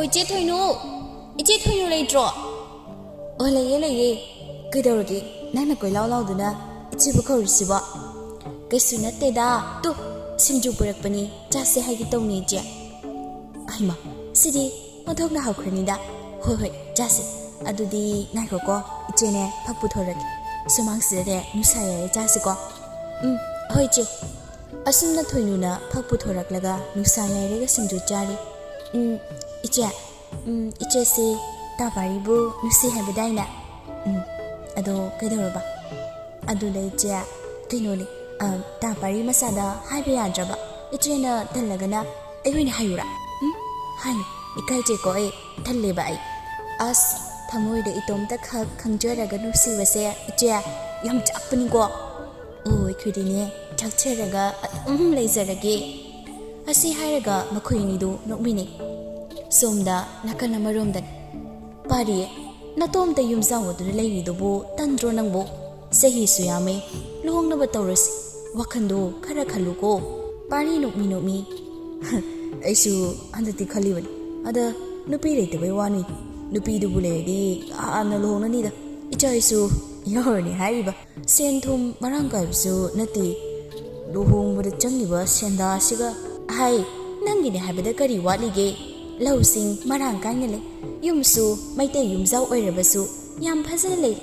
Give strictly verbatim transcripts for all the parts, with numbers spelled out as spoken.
ꯏꯆꯦ ꯊꯣꯏꯅꯨ! ꯏꯆꯦ ꯊꯣꯏꯅꯨ ꯂꯩꯇ꯭ꯔꯣ? ꯑꯣ, ꯂꯩꯌꯦ, ꯂꯩꯌꯦ꯫ ꯀꯩꯗꯧꯔꯒꯦ? ꯅꯪꯅ ꯀꯣꯏꯂꯥꯎ ꯂꯥꯎꯗꯨꯅ ꯏꯆꯦꯕꯨ ꯀꯧꯔꯤꯁꯤꯕꯣ? ꯀꯩꯁꯨ ꯅꯠꯇꯦꯗ꯫ ꯇꯨ, ꯁꯤꯡꯖꯨ ꯄꯨꯔꯛꯄꯅꯤ, ꯆꯥꯁꯦ ꯍꯥꯏꯒꯦ ꯇꯧꯅꯤ, ꯏꯆꯦ꯫ ꯍꯩꯃꯥ, ꯁꯤꯗꯤ ꯑꯣꯟꯊꯣꯛꯅ ꯍꯧꯈ꯭ꯔꯅꯤꯗ꯫ ꯍꯣꯏ, ꯍꯣꯏ, ꯆꯥꯁꯦ꯫ ꯑꯗꯨꯗꯤ ꯉꯥꯏꯈꯣꯀꯣ, ꯏꯆꯦꯅꯦ, ꯐꯛ ꯄꯨꯊꯣꯔꯛꯀꯦ꯫ ꯁꯨꯃꯥꯡꯁꯤꯗꯅꯦ ꯅꯨꯡꯁꯥ ꯌꯥꯏꯔ ꯆꯥꯁꯤꯀꯣ꯫ ꯎꯝ, ꯍꯣꯏ, ꯏꯆꯦ꯫ ꯑꯁꯨꯝꯅ ꯊꯣꯏꯅꯨꯅ ꯐꯛ ꯄꯨꯊꯣꯔꯛꯂꯒ ꯅꯨꯡꯁꯥ ꯌꯥꯏꯔꯒ ꯁꯤꯡꯖꯨ ꯆꯥꯔꯤ꯫ ꯎꯝ, ꯏꯆꯦ, ꯎꯝ, ꯏꯆꯦꯁꯤ ꯇꯥ ꯄꯥꯔꯤꯕꯨ ꯅꯨꯡꯁꯤ ꯍꯥꯏꯕꯗꯥꯏꯅꯦ? ꯎꯝ, ꯑꯗꯣ ꯀꯩꯗꯧꯔꯕ? ꯑꯗꯨꯅꯦ ꯏꯆꯦ, ꯀꯩꯅꯣꯅꯦ, ꯑ, ꯇꯥ ꯄꯥꯔꯤ ꯃꯆꯥꯗ ꯍꯥꯏꯕ ꯌꯥꯗ꯭ꯔꯕ? ꯏꯆꯦꯅ ꯇꯜꯂꯒꯅ ꯑꯩ ꯑꯣꯏꯅ ꯍꯥꯏꯌꯨꯔꯥ? ꯎꯝ? ꯍꯥꯏꯌꯨ꯫ ꯏꯀꯥꯏꯖꯩꯀꯣ ꯑꯩ, ꯇꯜꯂꯦꯕ ꯑꯩ꯫ ꯑꯁ, ꯊꯃꯣꯏꯗ ꯏꯇꯣꯝꯇ ꯈꯛ ꯈꯪꯖꯔꯒ ꯅꯨꯡꯁꯤꯕꯁꯦ ꯏꯆꯦ, ꯌꯥꯝ ꯆꯥꯛꯄꯅꯤꯀꯣ꯫ ꯑꯣ, ꯑꯩꯈꯣꯏꯗꯤꯅꯦ, ꯆꯥꯛꯆꯔꯒ ꯑꯗꯨꯝ ꯂꯩꯖꯔꯒꯦ꯫ ꯑꯁꯤ ꯍꯥꯏꯔꯒ ꯃꯈꯣꯏ ꯑꯅꯤꯗꯨ ꯅꯣꯛꯃꯤꯟꯅꯩ꯫ ꯁꯣꯝꯗ ꯅꯥꯀꯜ ꯑꯃꯔꯣꯝꯗꯅꯤ꯫ ꯄꯥꯔꯤ, ꯅꯇꯣꯝꯇ ꯌꯨꯝꯖꯥꯎ ꯑꯗꯨꯗ ꯂꯩꯔꯤꯗꯨꯕꯨ ꯇꯟꯗ꯭ꯔꯣ ꯅꯪꯕꯨ? ꯆꯍꯤꯁꯨ ꯌꯥꯝꯃꯦ, ꯂꯨꯍꯣꯡꯅꯕ ꯇꯧꯔꯁꯤ꯫ ꯋꯥꯈꯟꯗꯣ ꯈꯔ ꯈꯜꯂꯨꯀꯣ꯫ ꯄꯥꯔꯤ ꯅꯣꯛꯃꯤ ꯅꯣꯛꯃꯤ꯫ ꯑꯩꯁꯨ ꯍꯟꯗꯛꯇꯤ ꯈꯜꯂꯤꯕꯅꯤ꯫ ꯑꯗ ꯅꯨꯄꯤ ꯂꯩꯇꯕꯩ ꯋꯥꯅꯤ꯫ ꯅꯨꯄꯤꯗꯨꯕꯨ ꯂꯩꯔꯗꯤ ꯍꯥꯟꯅ ꯂꯨꯍꯣꯡꯅꯅꯤꯗ꯫ ꯏꯆꯥ ꯏꯁꯨ ꯌꯥꯎꯔꯅꯤ ꯍꯥꯏꯔꯤꯕ꯫ ꯁꯦꯟ ꯊꯨꯝ ꯃꯔꯥꯡ ꯀꯥꯏꯕꯁꯨ ꯅꯠꯇꯦ꯫ ꯂꯨꯍꯣꯡꯕꯗ ꯆꯪꯉꯤꯕ ꯁꯦꯟꯗꯥꯁꯤꯒ꯫ ꯍꯥꯏ, ꯅꯪꯒꯤꯅꯦ ꯍꯥꯏꯕꯗ ꯀꯔꯤ ꯋꯥꯠꯂꯤꯒꯦ? ꯂꯧꯁꯤꯡ ꯃꯔꯥꯡ ꯀꯥꯏꯅ ꯂꯩ꯫ ꯌꯨꯝꯁꯨ ꯃꯩꯇꯩ ꯌꯨꯝꯖꯥꯎ ꯑꯣꯏꯔꯕꯁꯨ ꯌꯥꯝ ꯐꯖꯅ ꯂꯩ꯫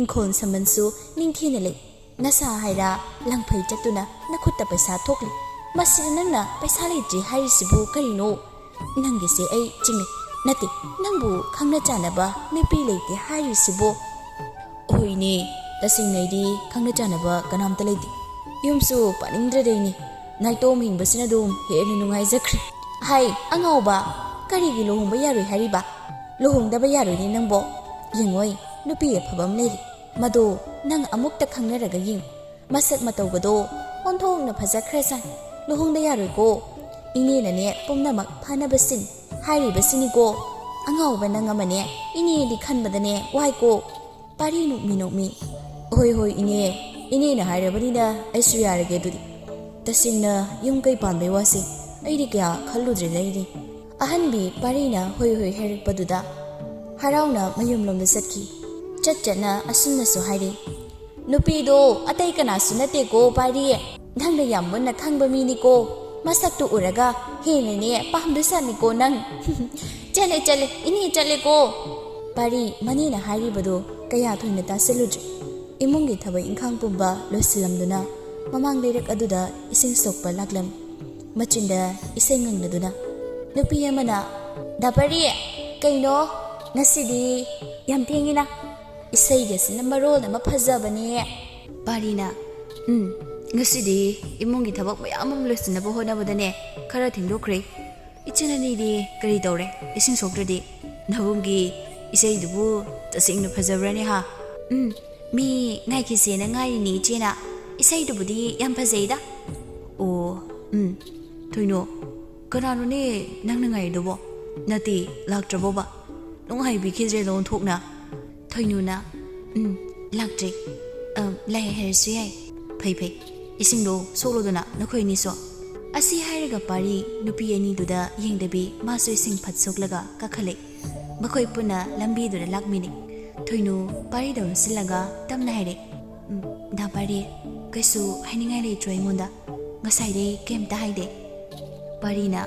ꯏꯪꯈꯣꯜ ꯁꯝꯕꯜꯁꯨ ꯅꯤꯡꯊꯤꯅ ꯂꯩ꯫ ꯅꯁꯥ ꯍꯥꯏꯔ ꯂꯪꯐꯩ ꯆꯠꯇꯨꯅ ꯅꯈꯨꯠꯇ ꯄꯩꯁꯥ ꯊꯣꯛꯂꯤ꯫ ꯃꯁꯤꯗ ꯅꯪꯅ ꯄꯩꯁꯥ ꯂꯩꯇ꯭ꯔꯤ ꯍꯥꯏꯔꯤꯁꯤꯕꯨ ꯀꯔꯤꯅꯣ? ꯅꯪꯒꯤꯁꯦ ꯑꯩ ꯆꯤꯡꯅꯩ꯫ ꯅꯠꯇꯦ, ꯅꯪꯕꯨ ꯈꯪꯅ ꯆꯥꯟꯅꯕ ꯅꯨꯄꯤ ꯂꯩꯇꯦ ꯍꯥꯏꯔꯤꯁꯤꯕꯨ? ꯍꯣꯏꯅꯦ, ꯇꯁꯦꯡꯅ ꯑꯩꯗꯤ ꯈꯪꯅ ꯆꯥꯟꯅꯕ ꯀꯅꯥꯝꯇ ꯂꯩꯇꯦ꯫ ꯌꯨꯝꯁꯨ ꯄꯥꯅꯤꯡꯗ꯭ꯔꯗꯩꯅꯦ꯫ ꯅꯥꯏꯇꯣꯝ ꯍꯤꯡꯕꯁꯤꯅ ꯑꯗꯨꯝ ꯍꯦꯟꯅ ꯅꯨꯡꯉꯥꯏꯖꯈ꯭ꯔꯦ꯫ ꯍꯥꯏ, ꯑꯉꯥꯎꯕ, ꯀꯔꯤꯒꯤ ꯂꯨꯍꯣꯡꯕ ꯌꯥꯔꯣꯏ ꯍꯥꯏꯔꯤꯕ? ꯂꯨꯍꯣꯡꯗꯕ ꯌꯥꯔꯣꯏꯅꯦ ꯅꯪꯕꯣ꯫ ꯌꯦꯡꯉꯣꯏ, ꯅꯨꯄꯤ ꯑꯐꯕ ꯑꯃ ꯂꯩꯔꯤ꯫ ꯃꯗꯣ ꯅꯪ ꯑꯃꯨꯛꯇ ꯈꯪꯅꯔꯒ ꯌꯦꯡꯉꯨ꯫ ꯃꯁꯛ ꯃꯇꯧꯒꯗꯣ ꯑꯣꯟꯊꯣꯛꯅ ꯐꯖꯈ꯭ꯔꯖꯥꯠꯅꯤ꯫ ꯂꯨꯍꯣꯡꯗ ꯌꯥꯔꯣꯏꯀꯣ꯫ ꯏꯅꯦꯅꯅꯦ ꯄꯨꯝꯅꯃꯛ ꯐꯅꯕ ꯁꯤꯟ ꯍꯥꯏꯔꯤꯕꯁꯤꯅꯤꯀꯣ꯫ ꯑꯉꯥꯎꯕ ꯅꯪ ꯑꯃꯅꯦ, ꯏꯅꯦꯗꯤ ꯈꯟꯕꯗꯅꯦ ꯋꯥꯏꯀꯣ꯫ ꯄꯥꯔꯤ ꯅꯣꯛꯃꯤ ꯅꯣꯛꯃꯤ꯫ "ꯍꯣꯏ, ꯍꯣꯏ, ꯏꯅꯦ, ꯏꯅꯦꯅ ꯍꯥꯏꯔꯕꯅꯤꯅ ꯑꯩꯁꯨ ꯌꯥꯔꯒꯦ ꯑꯗꯨꯗꯤ꯫ ꯇꯁꯦꯡꯅ ꯌꯨꯝ ꯀꯩ ꯄꯥꯟꯕꯩ ꯋꯥꯁꯦ ꯑꯩꯗꯤ ꯀꯌꯥ ꯈꯜꯂꯨꯗ꯭ꯔꯦꯗ ꯑꯩꯗꯤ꯫ ꯑꯍꯟꯕꯤ ꯄꯥꯔꯤꯅ ꯍꯣꯏ ꯍꯣꯏ ꯍꯥꯏꯔꯛꯄꯗꯨꯗ ꯍꯔꯥꯎꯅ ꯃꯌꯨꯝꯂꯣꯝꯗ ꯆꯠꯈꯤ꯫ ꯆꯠ ꯆꯠꯅ ꯑꯁꯨꯝꯅꯁꯨ ꯍꯥꯏꯔꯤ, "ꯅꯨꯄꯤꯗꯣ ꯑꯇꯩ ꯀꯅꯥꯁꯨ ꯅꯠꯇꯦꯀꯣ ꯄꯥꯔꯤ, ꯅꯪꯅ ꯌꯥꯝ ꯃꯨꯟꯅ ꯈꯪꯕ ꯃꯤꯅꯤꯀꯣ꯫ ꯃꯁꯛꯇꯨ ꯎꯔꯒ ꯍꯦꯟꯅꯅꯦ ꯄꯥꯝꯗꯣꯏ ꯁꯥꯠꯅꯤꯀꯣ ꯅꯪ꯫ ꯆꯠꯂꯦ ꯆꯠꯂꯦ ꯏꯅꯦ, ꯆꯠꯂꯦꯀꯣ꯫" ꯄꯥꯔꯤ ꯃꯅꯦꯅ ꯍꯥꯏꯔꯤꯕꯗꯨ ꯀꯌꯥ ꯊꯣꯏꯅ ꯇꯥꯁꯤꯜꯂꯨꯗ꯭ꯔꯦ꯫ ꯏꯃꯨꯡꯒꯤ ꯊꯕꯛ ꯏꯪꯈꯥꯡ ꯄꯨꯝꯕ ꯂꯣꯏꯁꯤꯜꯂꯝꯗꯨꯅ ꯃꯃꯥꯡ ꯂꯩꯔꯛ ꯑꯗꯨꯗ ꯏꯁꯤꯡ ꯁꯣꯛꯄ ꯂꯥꯛꯂꯝꯃꯤ꯫ ꯃꯆꯤꯟꯗ ꯏꯁꯩ ꯉꯪꯂꯗꯨꯅ ꯅꯨꯄꯤ ꯑꯃꯅ, "ꯗꯥ ꯄꯥꯔꯤ, ꯀꯩꯅꯣ ꯉꯁꯤꯗꯤ ꯌꯥꯝ ꯊꯦꯡꯉꯤꯅ? ꯏꯁꯩꯒꯁꯤꯅ ꯃꯔꯣꯜ ꯑꯃ ꯐꯖꯕꯅꯦ꯫" ꯄꯥꯔꯤꯅ, "ꯎꯝ, ꯉꯁꯤꯗꯤ ꯏꯃꯨꯡꯒꯤ ꯊꯕꯛ ꯃꯌꯥꯝ ꯑꯃ ꯂꯣꯏꯁꯤꯟꯅꯕ ꯍꯣꯠꯅꯕꯗꯅꯦ ꯈꯔ ꯊꯦꯡꯗꯣꯛꯈ꯭ꯔꯦ꯫ ꯏꯆꯟ ꯑꯅꯤꯗꯤ ꯀꯔꯤ ꯇꯧꯔꯦ? ꯏꯁꯤꯡ ꯁꯣꯛꯇ꯭ꯔꯗꯤ? ꯅꯕꯨꯡꯒꯤ ꯏꯁꯩꯗꯨꯕꯨ ꯇꯁꯦꯡꯅ ꯐꯖꯕ꯭ꯔꯅꯦ ꯍꯥ?" "ꯎꯝ, ꯃꯤ ꯉꯥꯏꯈꯤꯁꯦꯅ ꯉꯥꯏꯔꯤꯅꯤ ꯏꯆꯦꯅ꯫ ꯏꯁꯩꯗꯨꯕꯨꯗꯤ ꯌꯥꯝ ꯐꯖꯩꯗ꯫" "ꯑꯣ, ꯎꯝ꯫ ꯊꯣꯏꯅꯨ, ꯀꯅꯥꯅꯣꯅꯦ ꯅꯪꯅ ꯉꯥꯏꯔꯤꯗꯨꯕꯣ? ꯅꯠꯇꯦ, ꯂꯥꯛꯇ꯭ꯔꯕꯣꯕ? ꯅꯨꯡꯉꯥꯏꯕꯤꯈꯤꯗ꯭ꯔꯦꯗ ꯑꯣꯟꯊꯣꯛꯅ꯫" ꯊꯣꯏꯅꯨꯅ, "ꯎꯝ, ꯂꯥꯛꯇ꯭ꯔꯤ꯫ ꯑ, ꯂꯥꯛꯑꯦ ꯍꯥꯏꯔꯁꯨ ꯌꯥꯏ꯫ ꯐꯩ, ꯐꯩ꯫ ꯏꯁꯤꯡꯗꯣ ꯁꯣꯛꯂꯣꯗꯅ ꯅꯈꯣꯏ ꯑꯅꯤꯁꯨ꯫" ꯑꯁꯤ ꯍꯥꯏꯔꯒ ꯄꯥꯔꯤ ꯅꯨꯄꯤ ꯑꯅꯤꯗꯨꯗ ꯌꯦꯡꯗꯕꯤ ꯃꯥꯁꯨ ꯏꯁꯤꯡ ꯐꯠ ꯁꯣꯛꯂꯒ ꯀꯥꯈꯠꯂꯦ꯫ ꯃꯈꯣꯏ ꯄꯨꯟꯅ ꯂꯝꯕꯤꯗꯨꯗ ꯂꯥꯛꯃꯤꯟꯅꯩ꯫ ꯊꯣꯏꯅꯨ ꯄꯥꯔꯤꯗ ꯑꯣꯟꯁꯤꯜꯂꯒ ꯇꯞꯅ ꯍꯥꯏꯔꯦ, "ꯎꯝ, ꯗꯥ ꯄꯥꯔꯤ, ꯀꯩꯁꯨ ꯍꯥꯏꯅꯤꯡꯉꯥꯏ ꯂꯩꯇ꯭ꯔꯣ ꯑꯩꯉꯣꯟꯗ? ꯉꯁꯥꯏꯗꯩ ꯀꯩꯝꯇ ꯍꯥꯏꯗꯦ꯫" ꯄꯥꯔꯤꯅ,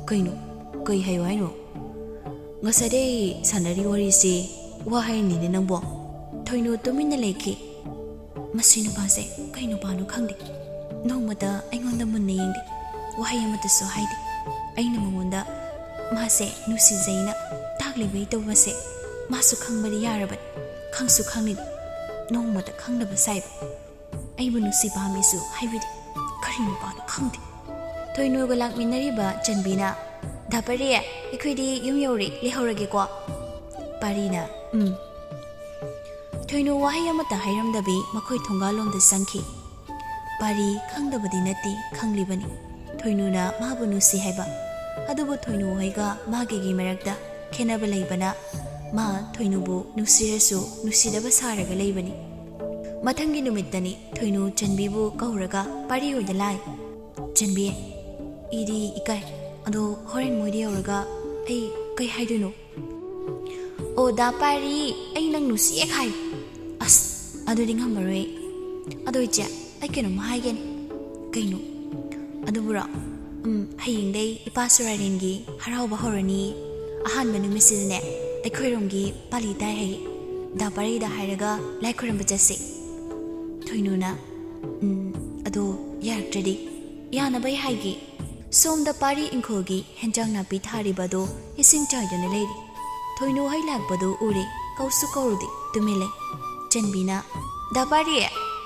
"ꯀꯩꯅꯣ? ꯀꯩ ꯍꯥꯏꯌꯣ ꯍꯥꯏꯅꯣ? ꯉꯁꯥꯏꯗꯩ ꯁꯥꯟꯅꯔꯤ ꯋꯥꯔꯤꯁꯤ ꯋꯥ ꯍꯥꯏꯔꯤꯅꯤꯅꯦ ꯅꯪꯕꯣ?" ꯊꯣꯏꯅꯨ ꯇꯨꯃꯤꯟꯅ ꯂꯩꯈꯤ꯫ "ꯃꯁꯤ ꯅꯨꯄꯥꯁꯦ ꯀꯩ ꯅꯨꯄꯥꯅꯣ ꯈꯪꯗꯦ꯫ ꯅꯣꯡꯃꯇ ꯑꯩꯉꯣꯟꯗ ꯃꯨꯟꯅ ꯌꯦꯡꯗꯦ꯫ ꯋꯥꯍꯩ ꯑꯃꯠꯇꯁꯨ ꯍꯥꯏꯗꯦ꯫ ꯑꯩꯅ ꯃꯉꯣꯟꯗ ꯃꯥꯁꯦ ꯅꯨꯡꯁꯤꯖꯩꯅ ꯇꯥꯛꯂꯤꯕꯩ ꯇꯧꯕꯁꯦ ꯃꯥꯁꯨ ꯈꯪꯕꯗꯤ ꯌꯥꯔꯕꯅꯤ꯫ ꯈꯪꯁꯨ ꯈꯪꯉꯤꯗ꯫ ꯅꯣꯡꯃꯇ ꯈꯪꯗꯕ ꯁꯥꯏꯕ꯫ ꯑꯩꯕꯨ ꯅꯨꯡꯁꯤ ꯄꯥꯝꯃꯤꯁꯨ ꯍꯥꯏꯕꯤꯗꯦ꯫ ꯀꯔꯤ ꯅꯨꯄꯥꯅꯣ ꯈꯪꯗꯦ꯫" ꯊꯣꯏꯅꯨꯒ ꯂꯥꯛꯃꯤꯟꯅꯔꯤꯕ ꯆꯟꯕꯤꯅ, "ꯗꯥ ꯄꯥꯔꯤ, ꯑꯩꯈꯣꯏꯗꯤ ꯌꯨꯝ ꯌꯧꯔꯦ, ꯂꯩꯍꯧꯔꯒꯦꯀꯣ꯫" ꯄꯥꯔꯤꯅ, "ꯎꯝ꯫" ꯊꯣꯏꯅꯨ ꯋꯥꯍꯩ ꯑꯃꯠꯇ ꯍꯥꯏꯔꯝꯗꯕꯤ ꯃꯈꯣꯏ ꯊꯣꯡꯒꯥꯜꯂꯣꯝꯗ ꯆꯪꯈꯤ꯫ ꯄꯥꯔꯤ ꯈꯪꯗꯕꯗꯤ ꯅꯠꯇꯦ, ꯈꯪꯂꯤꯕꯅꯤ ꯊꯣꯏꯅꯨꯅ ꯃꯥꯕꯨ ꯅꯨꯡꯁꯤ ꯍꯥꯏꯕ꯫ ꯑꯗꯨꯕꯨ ꯊꯣꯏꯅꯨ ꯍꯣꯏꯒ ꯃꯥꯒꯤꯒꯤ ꯃꯔꯛꯇ ꯈꯦꯠꯅꯕ ꯂꯩꯕꯅ ꯃꯥ ꯊꯣꯏꯅꯨꯕꯨ ꯅꯨꯡꯁꯤꯔꯁꯨ ꯅꯨꯡꯁꯤꯗꯕ ꯁꯥꯔꯒ ꯂꯩꯕꯅꯤ꯫ ꯃꯊꯪꯒꯤ ꯅꯨꯃꯤꯠꯇꯅꯤ ꯊꯣꯏꯅꯨ ꯆꯟꯕꯤꯕꯨ ꯀꯧꯔꯒ ꯄꯥꯔꯤ ꯍꯣꯏꯗ ꯂꯥꯛꯏ꯫ "ꯆꯟꯕꯤ, ꯑꯩꯗꯤ ꯏꯀꯥꯏ꯫ ꯑꯗꯣ ꯍꯣꯔꯦꯟ ꯃꯣꯏꯗ ꯌꯧꯔꯒ ꯑꯩ ꯀꯩ ꯍꯥꯏꯗꯣꯏꯅꯣ? "ꯑꯣ, ꯗꯥ ꯄꯥꯔꯤ, ꯑꯩ ꯅꯪ ꯅꯨꯡꯁꯤꯌꯦ" ꯍꯥꯏꯌꯨ꯫ "ꯑꯁ, ꯑꯗꯨꯗꯤ ꯉꯝꯃꯔꯣꯏ꯫ ꯑꯗꯣ ꯏꯆꯦ, ꯑꯩ ꯀꯩꯅꯣꯝ ꯍꯥꯏꯒꯦꯅꯦ꯫" "ꯀꯩꯅꯣ?" "ꯑꯗꯨꯕꯨꯔꯣ, ꯎꯝ, ꯍꯌꯦꯡꯗꯩ ꯏꯄꯥ ꯁꯨꯔꯥꯔꯦꯟꯒꯤ ꯍꯔꯥꯎꯕ ꯍꯧꯔꯅꯤ꯫ ꯑꯍꯥꯟꯕ ꯅꯨꯃꯤꯠꯁꯤꯗꯅꯦ, ꯑꯩꯈꯣꯏꯔꯣꯝꯒꯤ ꯄꯥꯂꯤ ꯇꯥꯏ ꯍꯥꯏꯌꯦ꯫ ꯗꯥ ꯄꯥꯔꯤꯗ ꯍꯥꯏꯔꯒ ꯂꯥꯏ ꯈꯣꯏꯔꯝꯕ ꯆꯠꯁꯦ꯫" ꯊꯣꯏꯅꯨꯅ, "ꯎꯝ, ꯑꯗꯣ ꯌꯥꯔꯛꯇ꯭ꯔꯗꯤ?" "ꯌꯥꯅꯕꯩ ꯍꯥꯏꯒꯦ꯫ ꯁꯣꯝꯗ ꯄꯥꯔꯤ ꯏꯪꯈꯣꯜꯒꯤ ꯍꯦꯟꯖꯥꯡ ꯅꯥꯄꯤ ꯊꯥꯔꯤꯕꯗꯣ ꯏꯁꯤꯡ ꯆꯥꯏꯗꯨꯅ ꯂꯩꯔꯤ꯫ ꯊꯣꯏꯅꯨ ꯍꯩ ꯂꯥꯛꯄꯗꯨ ꯎꯔꯦ, ꯀꯧꯁꯨ ꯀꯧꯔꯨꯗꯦ, ꯇꯨꯃꯤꯟ ꯂꯩ꯫" ꯆꯟꯕꯤꯅ, "ꯗꯥ ꯄꯥꯔꯤ,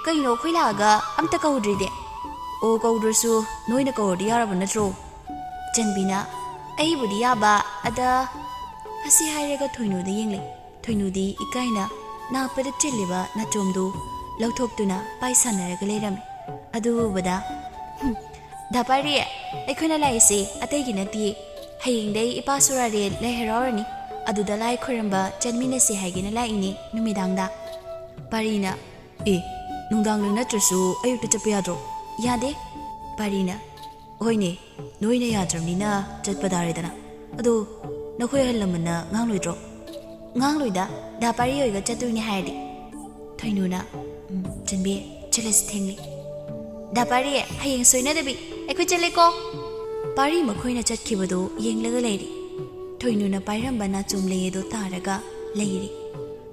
ꯀꯩꯅꯣ ꯑꯩꯈꯣꯏ ꯂꯥꯛꯑꯒ ꯑꯝꯇ ꯀꯧꯗ꯭ꯔꯤꯗꯤ?" "ꯑꯣ, ꯀꯧꯗ꯭ꯔꯁꯨ ꯅꯣꯏꯅ ꯀꯧꯔꯗꯤ ꯌꯥꯔꯕ ꯅꯠꯇ꯭ꯔꯣ?" ꯆꯟꯕꯤꯅ, "ꯑꯩꯕꯨꯗꯤ ꯌꯥꯕ, ꯑꯗ꯫" ꯑꯁꯤ ꯍꯥꯏꯔꯒ ꯊꯣꯏꯅꯨꯗ ꯌꯦꯡꯂꯦ꯫ ꯊꯣꯏꯅꯨꯗꯤ ꯏꯀꯥꯏꯅ ꯅꯥꯞꯄꯗ ꯆꯤꯜꯂꯤꯕ ꯅꯥꯆꯣꯝꯗꯨ ꯂꯧꯊꯣꯛꯇꯨꯅ ꯄꯥꯏ ꯁꯥꯟꯅꯔꯒ ꯂꯩꯔꯝꯃꯤ꯫ ꯑꯗꯨ ꯎꯕꯗ, "ꯍꯨꯝ, ꯗꯥ ꯄꯥꯔꯤ, ꯑꯩꯈꯣꯏꯅ ꯂꯥꯛꯏꯁꯦ ꯑꯇꯩꯒꯤ ꯅꯠꯇꯦ꯫ ꯍꯌꯦꯡꯗꯩ ꯏꯄꯥ ꯁꯨꯔꯥꯔꯦꯟ ꯂꯥꯏ ꯍꯔꯥꯎꯔꯅꯤ꯫ ꯑꯗꯨꯗ ꯂꯥꯏ ꯈꯣꯏꯔꯝꯕ ꯆꯠꯃꯤꯟꯅꯁꯦ ꯍꯥꯏꯒꯦꯅ ꯂꯥꯛꯏꯅꯦ ꯅꯨꯃꯤꯗꯥꯡꯗ꯫" ꯄꯥꯔꯤꯅ, "ꯑꯦ, ꯅꯨꯡꯗꯥꯡꯗ ꯅꯠꯇ꯭ꯔꯁꯨ ꯑꯌꯨꯛꯇ ꯆꯠꯄ ꯌꯥꯗ꯭ꯔꯣ?" "ꯌꯥꯗꯦ꯫" ꯄꯥꯔꯤꯅ, "ꯍꯣꯏꯅꯦ, ꯅꯣꯏꯅ ꯌꯥꯗ꯭ꯔꯕꯅꯤꯅ ꯆꯠꯄ ꯇꯥꯔꯦꯗꯅ꯫ ꯑꯗꯣ ꯅꯈꯣꯏ ꯑꯍꯜ ꯂꯃꯟꯅ ꯉꯥꯡꯂꯣꯏꯗ꯭ꯔꯣ?" "ꯉꯥꯡꯂꯣꯏꯗ, ꯗꯥ ꯄꯥꯔꯤ ꯍꯣꯏꯒ ꯆꯠꯇꯣꯏꯅꯦ ꯍꯥꯏꯔꯗꯤ꯫" ꯊꯣꯏꯅꯨꯅ, "ꯎꯝ, ꯆꯟꯕꯤ, ꯆꯠꯂꯁꯤ, ꯊꯦꯡꯂꯦ꯫ ꯗꯥ ꯄꯥꯔꯤ, ꯍꯌꯦꯡ ꯁꯣꯏꯅꯗꯕꯤ ꯑꯩꯈꯣꯏ ꯆꯠꯂꯦꯀꯣ꯫" ꯄꯥꯔꯤ ꯃꯈꯣꯏꯅ ꯆꯠꯈꯤꯕꯗꯨ ꯌꯦꯡꯂꯒ ꯂꯩꯔꯤ꯫ ꯊꯣꯏꯅꯨꯅ ꯄꯥꯏꯔꯝꯕ ꯅꯥꯆꯣꯝ ꯂꯩ ꯑꯗꯨ ꯇꯥꯔꯒ ꯂꯩꯔꯤ꯫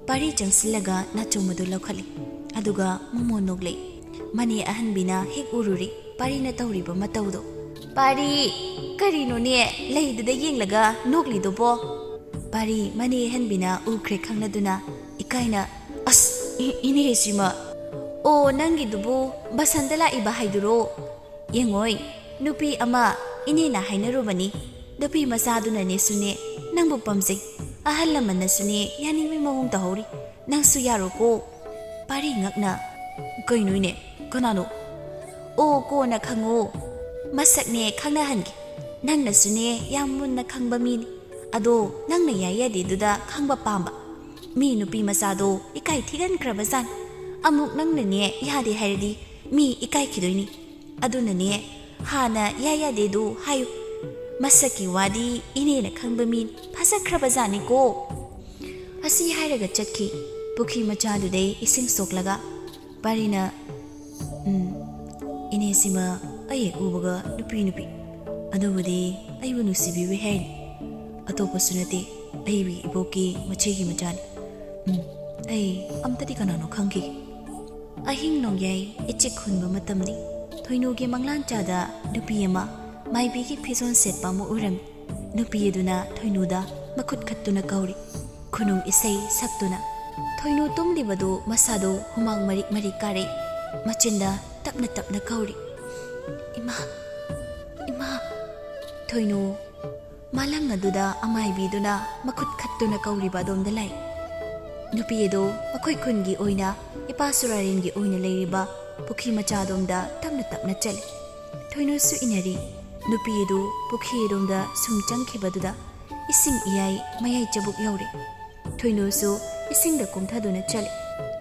ꯄꯥꯔꯤ ꯆꯪꯁꯤꯜꯂꯒ ꯅꯥꯆꯣꯝ ꯑꯗꯨ ꯂꯧꯈꯠꯂꯤ꯫ ꯑꯗꯨꯒ ꯃꯣꯃꯣꯟ ꯅꯣꯛꯂꯛꯏ꯫ ꯃꯅꯦ ꯑꯍꯟꯕꯤꯅ ꯍꯦꯛ ꯎꯔꯨꯔꯦ ꯄꯥꯔꯤꯅ ꯇꯧꯔꯤꯕ ꯃꯇꯧꯗꯣ꯫ "ꯄꯥꯔꯤ, ꯀꯔꯤꯅꯣꯅꯦ ꯂꯩꯗꯨꯗ ꯌꯦꯡꯂꯒ ꯅꯣꯛꯂꯤꯗꯨꯕꯣ?" ꯄꯥꯔꯤ ꯃꯅꯦ ꯑꯍꯟꯕꯤꯅ ꯎꯈ꯭ꯔꯦ ꯈꯪꯂꯗꯨꯅ ꯏꯀꯥꯏꯅ, "ꯑꯁ, ꯏ-, ꯏꯅꯦ ꯁꯤꯃ꯫ ꯑꯣ, ꯅꯪꯒꯤꯗꯨꯕꯨ ꯕꯁꯟꯇ ꯂꯥꯛꯏꯕ ꯍꯥꯏꯗꯨꯔꯣ? ꯌꯦꯡꯉꯣꯏ, ꯅꯨꯄꯤ ꯑꯃ ꯏꯅꯦꯅ ꯍꯥꯏꯅꯔꯨꯕꯅꯤ꯫ ꯅꯨꯄꯤ ꯃꯆꯥꯗꯨꯅꯅꯦꯁꯨꯅꯦ ꯅꯪꯕꯨ ꯄꯥꯝꯖꯩ꯫ ꯑꯍꯜ ꯂꯃꯟꯅꯁꯨꯅꯦ ꯌꯥꯅꯤꯡꯕꯒꯤ ꯃꯑꯣꯡ ꯇꯧꯍꯧꯔꯤ꯫ ꯅꯪꯁꯨ ꯌꯥꯔꯣꯀꯣ꯫" ꯄꯥꯔꯤ ꯉꯛꯅ, "ꯀꯩꯅꯣ ꯏꯅꯦ? ꯀꯅꯥꯅꯣ?" "ꯑꯣ, ꯀꯣꯟꯅ ꯈꯪꯉꯣ꯫ ꯃꯁꯛꯅꯦ ꯈꯪꯅꯍꯟꯒꯦ꯫ ꯅꯪꯅꯁꯨꯅꯦ ꯌꯥꯝ ꯃꯨꯟꯅ ꯈꯪꯕ ꯃꯤꯅꯤ꯫ ꯑꯗꯣ ꯅꯪꯅ ꯌꯥꯏ ꯌꯥꯗꯦꯗꯨꯗ ꯈꯪꯕ ꯄꯥꯝꯕ꯫ ꯃꯤ ꯅꯨꯄꯤ ꯃꯆꯥꯗꯣ ꯏꯀꯥꯏ ꯊꯤꯒꯟꯈ꯭ꯔꯕꯖꯥꯠꯅꯤ꯫ ꯑꯃꯨꯛ ꯅꯪꯅꯅꯦ ꯌꯥꯗꯦ ꯍꯥꯏꯔꯗꯤ ꯃꯤ ꯏꯀꯥꯏꯈꯤꯗꯣꯏꯅꯤ꯫ ꯑꯗꯨꯅꯅꯦ ꯍꯥꯟꯅ ꯌꯥꯏ ꯌꯥꯗꯦꯗꯨ ꯍꯥꯏꯌꯨ꯫" ꯃꯁꯛꯀꯤ ꯋꯥꯗꯤ ꯏꯅꯦꯅ ꯈꯪꯕ ꯃꯤ ꯐꯖꯈ꯭ꯔꯕ ꯖꯥꯠꯅꯤꯀꯣ꯫ ꯑꯁꯤ ꯍꯥꯏꯔꯒ ꯆꯠꯈꯤ꯫ ꯄꯨꯈ꯭ꯔꯤ ꯃꯆꯥꯗꯨꯗꯩ ꯏꯁꯤꯡ ꯁꯣꯛꯂꯒ ꯄꯥꯔꯤꯅ, "ꯎꯝ, ꯏꯅꯦꯁꯤꯃ ꯑꯩ ꯍꯦꯛ ꯎꯕꯒ ꯅꯨꯄꯤ ꯅꯨꯄꯤ꯫ ꯑꯗꯨꯕꯨꯗꯤ ꯑꯩꯕꯨ ꯅꯨꯡꯁꯤꯕꯤꯕꯩ ꯍꯥꯏꯅꯤ꯫ ꯑꯇꯣꯞꯄꯁꯨ ꯅꯠꯇꯦ, ꯑꯩꯒꯤ ꯏꯕꯣꯛꯀꯤ ꯃꯆꯦꯒꯤ ꯃꯆꯥꯅꯤ꯫ ꯎꯝ, ꯑꯩ ꯑꯝꯇꯗꯤ ꯀꯅꯥꯅꯣ ꯈꯪꯈꯤꯒꯦ꯫" ꯑꯍꯤꯡ ꯅꯣꯡꯌꯥꯏ ꯏꯆꯤꯛ ꯍꯨꯟꯕ ꯃꯇꯝꯅꯤ꯫ ꯊꯣꯏꯅꯨꯒꯤ ꯃꯪꯂꯥꯟꯆꯥꯗ ꯅꯨꯄꯤ ꯑꯃ ꯃꯥꯏꯕꯤꯒꯤ ꯐꯤꯖꯣꯜ ꯁꯦꯠꯄ ꯑꯃ ꯎꯔꯝꯃꯤ꯫ ꯅꯨꯄꯤ ꯑꯗꯨꯅ ꯊꯣꯏꯅꯨꯗ ꯃꯈꯨꯠ ꯈꯠꯇꯨꯅ ꯀꯧꯔꯤ꯫ ꯈꯨꯅꯨꯡ ꯏꯁꯩ ꯁꯛꯇꯨꯅ꯫ ꯊꯣꯏꯅꯨ ꯇꯨꯝꯂꯤꯕꯗꯨ ꯃꯁꯥꯗꯨ ꯍꯨꯃꯥꯡ ꯃꯔꯤꯛ ꯃꯔꯤꯛ ꯀꯥꯔꯛꯏ꯫ ꯃꯆꯤꯟꯗ ꯇꯞꯅ ꯇꯞꯅ ꯀꯧꯔꯤ, "ꯏꯃꯥ, ꯏꯃꯥ꯫" ꯊꯣꯏꯅꯨ ꯃꯥꯂꯪ ꯑꯗꯨꯗ ꯑꯃꯥꯏꯕꯤꯗꯨꯅ ꯃꯈꯨꯠ ꯈꯠꯇꯨꯅ ꯀꯧꯔꯤꯕ ꯑꯗꯣꯝꯗ ꯂꯥꯛꯏ꯫ ꯅꯨꯄꯤ ꯑꯗꯨ ꯃꯈꯣꯏ ꯈꯨꯟꯒꯤ ꯑꯣꯏꯅ ꯏꯄꯥ ꯁꯨꯔꯥꯔꯦꯟꯒꯤ ꯑꯣꯏꯅ ꯂꯩꯔꯤꯕ ꯄꯨꯈ꯭ꯔꯤ ꯃꯆꯥ ꯑꯗꯣꯝꯗ ꯇꯞꯅ ꯇꯞꯅ ꯆꯠꯂꯤ꯫ ꯊꯣꯏꯅꯨꯁꯨ ꯏꯟꯅꯔꯤ꯫ ꯅꯨꯄꯤ ꯑꯗꯨ ꯄꯨꯈ꯭ꯔꯤ ꯑꯗꯣꯝꯗ ꯁꯨꯝ ꯆꯪꯈꯤꯕꯗꯨꯗ ꯏꯁꯤꯡ ꯏꯌꯥꯏ ꯃꯌꯥꯏ ꯆꯕꯨꯛ ꯌꯧꯔꯦ꯫ ꯊꯣꯏꯅꯨꯁꯨ ꯏꯁꯤꯡꯗ ꯀꯨꯝꯊꯗꯨꯅ ꯆꯠꯂꯤ꯫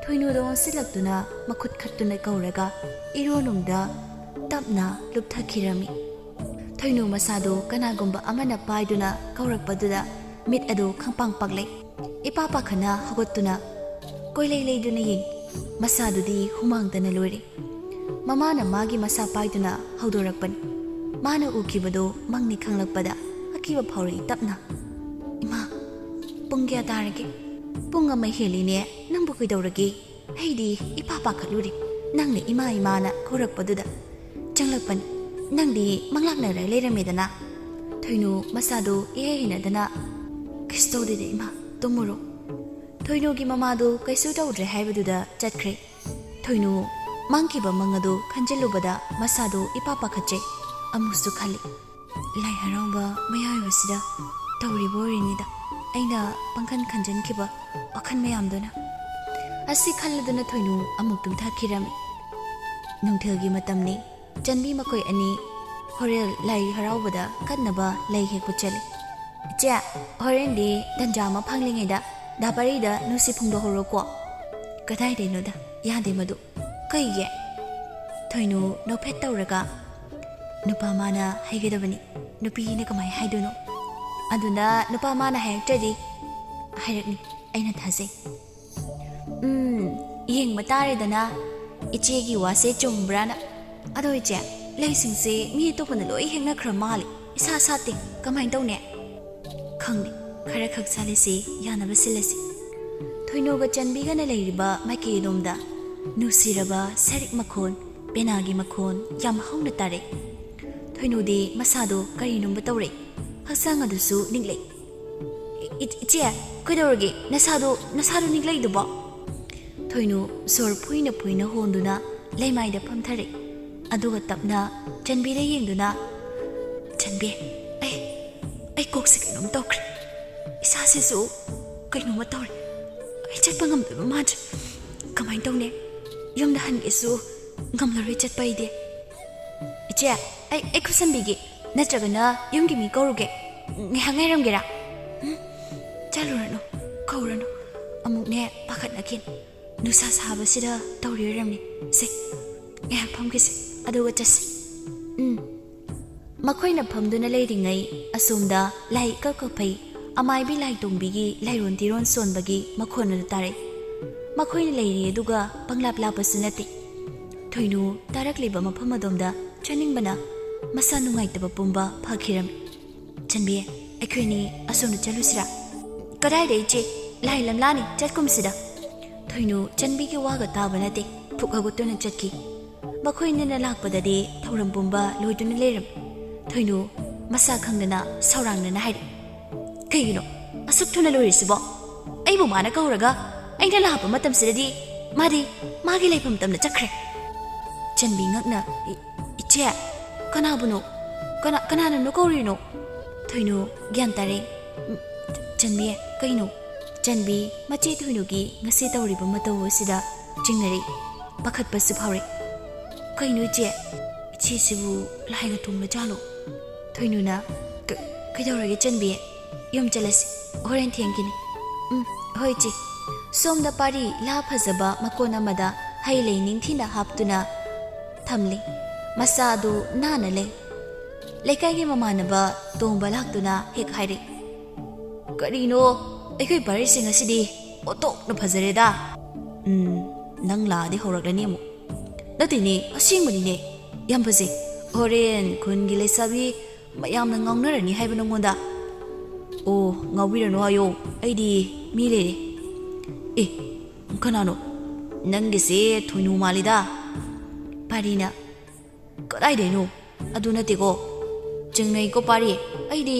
ꯊꯣꯏꯅꯨꯗ ꯑꯣꯟꯁꯤꯜꯂꯛꯇꯨꯅ ꯃꯈꯨꯠ ꯈꯠꯇꯨꯅ ꯀꯧꯔꯒ ꯏꯔꯣꯟꯅꯨꯡꯗ ꯇꯞꯅ ꯂꯨꯞꯊꯈꯤꯔꯝꯃꯤ꯫ ꯊꯣꯏꯅꯨ ꯃꯁꯥꯗꯨ ꯀꯅꯥꯒꯨꯝꯕ ꯑꯃꯅ ꯄꯥꯏꯗꯨꯅ ꯀꯧꯔꯛꯄꯗꯨꯗ ꯃꯤꯠ ꯑꯗꯨ ꯈꯪꯄꯥꯡ ꯄꯥꯡꯂꯦ꯫ ꯏꯄꯥ ꯄꯥꯈꯠꯅ ꯍꯧꯒꯠꯇꯨꯅ ꯀꯣꯏꯂꯩ ꯂꯩꯗꯨꯅ ꯌꯦꯡ꯫ ꯃꯁꯥꯗꯨꯗꯤ ꯍꯨꯃꯥꯡꯗꯅ ꯂꯣꯏꯔꯦ꯫ ꯃꯃꯥꯅ ꯃꯥꯒꯤ ꯃꯁꯥ ꯄꯥꯏꯗꯨꯅ ꯍꯧꯗꯣꯔꯛꯄꯅꯤ꯫ ꯃꯥꯅ ꯎꯈꯤꯕꯗꯨ ꯃꯪꯅꯤ ꯈꯪꯂꯛꯄꯗ ꯑꯀꯤꯕ ꯐꯥꯎꯔꯛꯏ ꯇꯞꯅ꯫ "ꯏꯃꯥ, ꯄꯨꯡ ꯀꯌꯥ ꯇꯥꯔꯒꯦ?" "ꯄꯨꯡ ꯑꯃ ꯍꯦꯜꯂꯤꯅꯦ, ꯅꯪꯕꯨ ꯀꯩꯗꯧꯔꯒꯦ?" "ꯑꯩꯗꯤ ꯏꯄꯥ ꯄꯥꯈꯠꯂꯨꯔꯦ, ꯅꯪꯅ ꯏꯃꯥ ꯏꯃꯥꯅ ꯀꯧꯔꯛꯄꯗꯨꯗ ꯆꯪꯂꯛꯄꯅꯤ꯫ ꯅꯪꯗꯤ ꯃꯪꯂꯥꯛꯅꯔ ꯂꯩꯔꯝꯃꯦꯗꯅ꯫" ꯊꯣꯏꯅꯨ ꯃꯁꯥꯗꯨ ꯏꯍꯩ ꯍꯩꯅꯗꯅ, "ꯀꯩꯁꯨ ꯇꯧꯗꯦꯗ ꯏꯃꯥ, ꯇꯨꯝꯃꯨꯔꯣ꯫" ꯊꯣꯏꯅꯨꯒꯤ ꯃꯃꯥꯗꯨ ꯀꯩꯁꯨ ꯇꯧꯗ꯭ꯔꯦ ꯍꯥꯏꯕꯗꯨꯗ ꯆꯠꯈ꯭ꯔꯦ꯫ ꯊꯣꯏꯅꯨ ꯃꯥꯡꯈꯤꯕ ꯃꯪ ꯑꯗꯨ ꯈꯟꯖꯤꯜꯂꯨꯕꯗ ꯃꯁꯥꯗꯨ ꯏꯄꯥ ꯄꯥꯈꯠꯆꯩ꯫ ꯑꯃꯨꯛꯁꯨ ꯈꯜꯂꯤ, "ꯂꯥꯏ ꯍꯔꯥꯎꯕ ꯃꯌꯥ ꯑꯣꯏꯕꯁꯤꯗ ꯇꯧꯔꯤꯕ ꯑꯣꯏꯔꯤꯅꯤꯗ ꯑꯩꯅ ꯄꯪꯈꯟ ꯈꯟꯖꯟꯈꯤꯕ ꯋꯥꯈꯜ ꯃꯌꯥꯝꯗꯨꯅ꯫" ꯑꯁꯤ ꯈꯜꯂꯗꯨꯅ ꯊꯣꯏꯅꯨ ꯑꯃꯨꯛ ꯇꯨꯝꯊꯈꯤꯔꯝꯃꯤ꯫ ꯅꯨꯡꯊꯤꯜꯒꯤ ꯃꯇꯝꯅꯤ꯫ ꯆꯟꯕꯤ ꯃꯈꯣꯏ ꯑꯅꯤ ꯍꯣꯔꯦꯜ ꯂꯥꯏ ꯍꯔꯥꯎꯕꯗ ꯀꯠꯅꯕ ꯂꯩ ꯍꯦꯛꯄ ꯆꯠꯂꯤ꯫ "ꯏꯆꯦ, ꯍꯣꯔꯦꯟꯗꯤ ꯇꯟꯖꯥ ꯑꯃ ꯐꯪꯂꯤꯉꯩꯗ ꯗꯥ ꯄꯥꯔꯤꯗ ꯅꯨꯡꯁꯤ ꯐꯣꯡꯗꯣꯛꯍꯧꯔꯣꯀꯣ꯫" "ꯀꯗꯥꯏꯗꯩꯅꯣꯗ, ꯌꯥꯗꯦ ꯃꯗꯨ꯫" "ꯀꯩꯒꯤ?" ꯊꯣꯏꯅꯨ ꯅꯣꯛꯐꯦꯠ ꯇꯧꯔꯒ, "ꯅꯨꯄꯥ ꯃꯥꯅ ꯍꯩꯒꯗꯕꯅꯤ, ꯅꯨꯄꯤꯅ ꯀꯃꯥꯏ ꯍꯥꯏꯗꯣꯏꯅꯣ? ꯑꯗꯨꯅ ꯅꯨꯄꯥ ꯃꯥꯅ ꯍꯥꯏꯔꯛꯇ꯭ꯔꯗꯤ ꯍꯥꯏꯔꯛꯅꯤ, ꯑꯩꯅ ꯊꯥꯖꯩ꯫ ꯎꯝ, ꯌꯦꯡꯕ ꯇꯥꯔꯦꯗꯅ, ꯏꯆꯦꯒꯤ ꯋꯥꯁꯦ ꯆꯨꯝꯕ꯭ꯔꯥꯅ꯫ ꯑꯗꯣ ꯏꯆꯦ, ꯂꯩꯁꯤꯡꯁꯦ ꯃꯤ ꯑꯇꯣꯞꯄꯅ ꯂꯣꯏ ꯍꯦꯛꯅꯈ꯭ꯔ ꯃꯥꯜꯂꯦ, ꯏꯁꯥ ꯁꯥꯠꯇꯦ, ꯀꯃꯥꯏ ꯇꯧꯅꯤ? ꯈꯪꯗꯦ, ꯈꯔ ꯈꯛ ꯁꯥꯠꯂꯤꯁꯦ ꯌꯥꯅꯕ ꯁꯤꯜꯂꯁꯤ꯫ ꯊꯣꯏꯅꯨꯒ ꯆꯟꯕꯤꯒꯅ ꯂꯩꯔꯤꯕ ꯃꯥꯏꯀꯩ ꯑꯗꯣꯝꯗ ꯅꯨꯡꯁꯤꯔꯕ ꯁꯔꯤꯛ ꯃꯈꯣꯟ, ꯄꯦꯅꯥꯒꯤ ꯃꯈꯣꯟ ꯌꯥꯝ ꯍꯧꯅ ꯇꯥꯔꯛꯏ꯫ ꯊꯣꯏꯅꯨꯗꯤ ꯃꯁꯥꯗꯣ ꯀꯔꯤꯅꯣꯝꯕ ꯇꯧꯔꯛꯏ, ꯍꯛꯆꯥꯡ ꯑꯗꯨꯁꯨ ꯅꯤꯛꯂꯛꯏ꯫ "ꯏ-, ꯏ-, ꯏꯆꯦ, ꯀꯩꯗꯧꯔꯒꯦ? ꯅꯁꯥꯗꯣ, ꯅꯁꯥꯗꯣ ꯅꯤꯛꯂꯛꯏꯗꯨꯕꯣ?" ꯊꯣꯏꯅꯨ ꯁꯣꯔ ꯐꯨꯏꯅ ꯐꯨꯏꯅ ꯍꯣꯟꯗꯨꯅ ꯂꯩꯃꯥꯏꯗ ꯐꯝꯊꯔꯛꯏ꯫ ꯑꯗꯨꯒ ꯇꯞꯅ ꯆꯟꯕꯤꯗ ꯌꯦꯡꯗꯨꯅ, "ꯆꯟꯕꯤ, ꯑꯩ, ꯑꯩ ꯀꯣꯛꯁꯦ ꯀꯩꯅꯣꯝ ꯇꯧꯈ꯭ꯔꯦ꯫ ꯏꯁꯥꯁꯤꯁꯨ ꯀꯩꯅꯣꯝꯃ ꯇꯧꯔꯦ꯫ ꯑꯩ ꯆꯠꯄ ꯉꯝꯗꯣꯏꯕ ꯃꯥꯟꯗ꯭ꯔꯦ꯫ ꯀꯃꯥꯏꯅ ꯇꯧꯅꯤ? ꯌꯨꯝꯗ ꯍꯟꯒꯦꯁꯨ ꯉꯝꯂꯔꯣꯏ ꯆꯠꯄ ꯑꯩꯗꯤ꯫ ꯏꯆꯦ, ꯑꯩ, ꯑꯩ ꯈꯨꯠꯁꯝꯕꯤꯒꯦ, ꯅꯠꯇ꯭ꯔꯒꯅ ꯌꯨꯝꯒꯤ ꯃꯤ ꯀꯧꯔꯨꯒꯦ꯫ ꯉꯥꯏꯍꯥꯛ ꯉꯥꯏꯔꯝꯒꯦꯔꯥ?" "ꯎꯝ, ꯆꯠꯂꯨꯔꯅꯨ, ꯀꯧꯔꯅꯨ꯫ ꯑꯃꯨꯛꯅꯦ ꯄꯥꯈꯠꯅꯈꯤꯅꯤ꯫ ꯅꯨꯡꯁꯥ ꯁꯥꯕꯁꯤꯗ ꯇꯧꯔꯤ ꯑꯣꯏꯔꯝꯅꯤ꯫ ꯁꯦ, ꯉꯥꯏꯍꯥꯛ ꯐꯝꯈꯤꯁꯦ, ꯑꯗꯨꯒ ꯆꯠꯁꯤ꯫" ꯎꯝ꯫ ꯃꯈꯣꯏꯅ ꯐꯝꯗꯨꯅ ꯂꯩꯔꯤꯉꯩ, ꯑꯁꯣꯝꯗ ꯂꯥꯏ ꯏꯀꯛ ꯀꯛꯐꯩ ꯑꯃꯥꯏꯕꯤ ꯂꯥꯏꯇꯣꯡꯕꯤꯒꯤ ꯂꯥꯏꯔꯣꯟ ꯇꯤꯔꯣꯟ ꯁꯣꯟꯕꯒꯤ ꯃꯈꯣꯟ ꯑꯗꯨ ꯇꯥꯔꯛꯏ꯫ ꯃꯈꯣꯏꯅ ꯂꯩꯔꯤ ꯑꯗꯨꯒ ꯄꯪꯂꯥꯞ ꯂꯥꯞꯄꯁꯨ ꯅꯠꯇꯦ꯫ ꯊꯣꯏꯅꯨ ꯇꯥꯔꯛꯂꯤꯕ ꯃꯐꯝ ꯑꯗꯣꯝꯗ ꯆꯠꯅꯤꯡꯕꯅ ꯃꯁꯥ ꯅꯨꯡꯉꯥꯏꯇꯕ ꯄꯨꯝꯕ ꯐꯈꯤꯔꯝꯃꯤ꯫ "ꯆꯟꯕꯤ, ꯑꯩꯈꯣꯏꯅꯤ ꯑꯁꯣꯝꯗ ꯆꯠꯂꯨꯁꯤꯔꯥ?" "ꯀꯗꯥꯏꯗ ꯏꯆꯦ? ꯂꯥꯏ ꯂꯝꯂꯥꯅꯤ, ꯆꯠꯀꯨꯝꯁꯤꯗ꯫" ꯊꯣꯏꯅꯨ ꯆꯟꯕꯤꯒꯤ ꯋꯥꯒ ꯇꯥꯕ ꯅꯠꯇꯦ, ꯐꯨꯛ ꯍꯧꯒꯠꯇꯨꯅ ꯆꯠꯈꯤ꯫ ꯃꯈꯣꯏꯅꯤꯅ ꯂꯥꯛꯄꯗꯗꯤ ꯊꯧꯔꯝ ꯄꯨꯝꯕ ꯂꯣꯏꯗꯨꯅ ꯂꯩꯔꯝꯃꯤ꯫ ꯊꯣꯏꯅꯨ ꯃꯁꯥ ꯈꯪꯗꯅ ꯁꯧꯔꯥꯡꯅꯅ ꯍꯥꯏꯔꯛꯏ, "ꯀꯩꯒꯤꯅꯣ ꯑꯁꯨꯛ ꯊꯨꯅ ꯂꯣꯏꯔꯤꯁꯤꯕꯣ? ꯑꯩꯕꯨ ꯃꯥꯅ ꯀꯧꯔꯒ ꯑꯩꯅ ꯂꯥꯛꯄ ꯃꯇꯝꯁꯤꯗꯗꯤ ꯃꯥꯗꯤ ꯃꯥꯒꯤ ꯂꯩꯐꯝ ꯇꯝꯅ ꯆꯠꯈ꯭ꯔꯦ꯫" ꯆꯟꯕꯤ ꯉꯛꯅ, "ꯏ-, ꯏꯆꯦ, ꯀꯅꯥꯕꯨꯅꯣ? ꯀꯅꯥ, ꯀꯅꯥꯅꯅꯣ ꯀꯧꯔꯤꯅꯣ?" ꯊꯣꯏꯅꯨ ꯒ꯭ꯌꯥꯟ ꯇꯥꯔꯦ꯫ "ꯎꯝ, ꯆꯟꯕꯤ, ꯀꯩꯅꯣ?" ꯆꯟꯕꯤ ꯃꯆꯦ ꯊꯣꯏꯅꯨꯒꯤ ꯉꯁꯤ ꯇꯧꯔꯤꯕ ꯃꯇꯧ ꯑꯁꯤꯗ ꯆꯤꯡꯅꯔꯛꯏ꯫ ꯄꯥꯈꯠꯄꯁꯨ ꯐꯥꯎꯔꯛꯏ꯫ "ꯀꯩꯅꯣ ꯏꯆꯦ? ꯏꯆꯦꯁꯤꯕꯨ ꯂꯥꯏꯒ ꯇꯣꯡꯂꯖꯥꯠꯂꯣ?" ꯊꯣꯏꯅꯨꯅ, "ꯀ-, ꯀꯩꯗꯧꯔꯒꯦ ꯆꯟꯕꯤ? ꯌꯨꯝ ꯆꯠꯂꯁꯤ, ꯍꯣꯔꯦꯟ ꯊꯦꯡꯈꯤꯅꯤ꯫" "ꯎꯝ, ꯍꯣꯏ ꯏꯆꯦ꯫" ꯁꯣꯝꯗ ꯄꯥꯔꯤ ꯂꯥ ꯐꯖꯕ ꯃꯀꯣꯟ ꯑꯃꯗ ꯍꯩ ꯂꯩ ꯅꯤꯡꯊꯤꯅ ꯍꯥꯞꯇꯨꯅ ꯊꯝꯂꯤ꯫ ꯃꯁꯥ ꯑꯗꯨ ꯅꯥꯟꯅ ꯂꯩ꯫ ꯂꯩꯀꯥꯏꯒꯤ ꯃꯃꯥꯟꯅꯕ ꯇꯣꯝꯕ ꯂꯥꯛꯇꯨꯅ ꯍꯦꯛ ꯍꯥꯏꯔꯛꯏ, "ꯀꯔꯤꯅꯣ, ꯑꯩꯈꯣꯏ ꯄꯥꯔꯤꯁꯤꯡ ꯑꯁꯤꯗꯤ ꯑꯣꯟꯊꯣꯛꯅ ꯐꯖꯔꯦꯗ!" "ꯎꯝ, ꯅꯪ ꯂꯥꯛꯑꯗꯤ ꯍꯧꯔꯛꯂꯅꯤ ꯑꯃꯨꯛ꯫" "ꯅꯠꯇꯦꯅꯦ, ꯑꯁꯦꯡꯕꯅꯤꯅꯦ, ꯌꯥꯝ ꯐꯖꯩ꯫ ꯍꯣꯔꯦꯟ ꯈꯨꯟꯒꯤ ꯂꯩꯁꯥꯕꯤ ꯃꯌꯥꯝꯅ ꯉꯥꯎꯅꯔꯅꯤ ꯍꯥꯏꯕ ꯅꯉꯣꯟꯗ?" "ꯑꯣ, ꯉꯥꯎꯕꯤꯔꯅꯨ ꯍꯥꯏꯌꯣ, ꯑꯩꯗꯤ ꯃꯤ ꯂꯩꯔꯦ꯫" "ꯑꯦ, ꯀꯅꯥꯅꯣ? ꯅꯪꯒꯤꯁꯦ ꯊꯣꯏꯅꯨ ꯃꯥꯜꯂꯤꯗ꯫" ꯄꯥꯔꯤꯅ, "ꯀꯗꯥꯏꯗꯩꯅꯣ? ꯑꯗꯨ ꯅꯠꯇꯦꯀꯣ꯫" "ꯆꯤꯡꯅꯩꯀꯣ ꯄꯥꯔꯤ, ꯑꯩꯗꯤ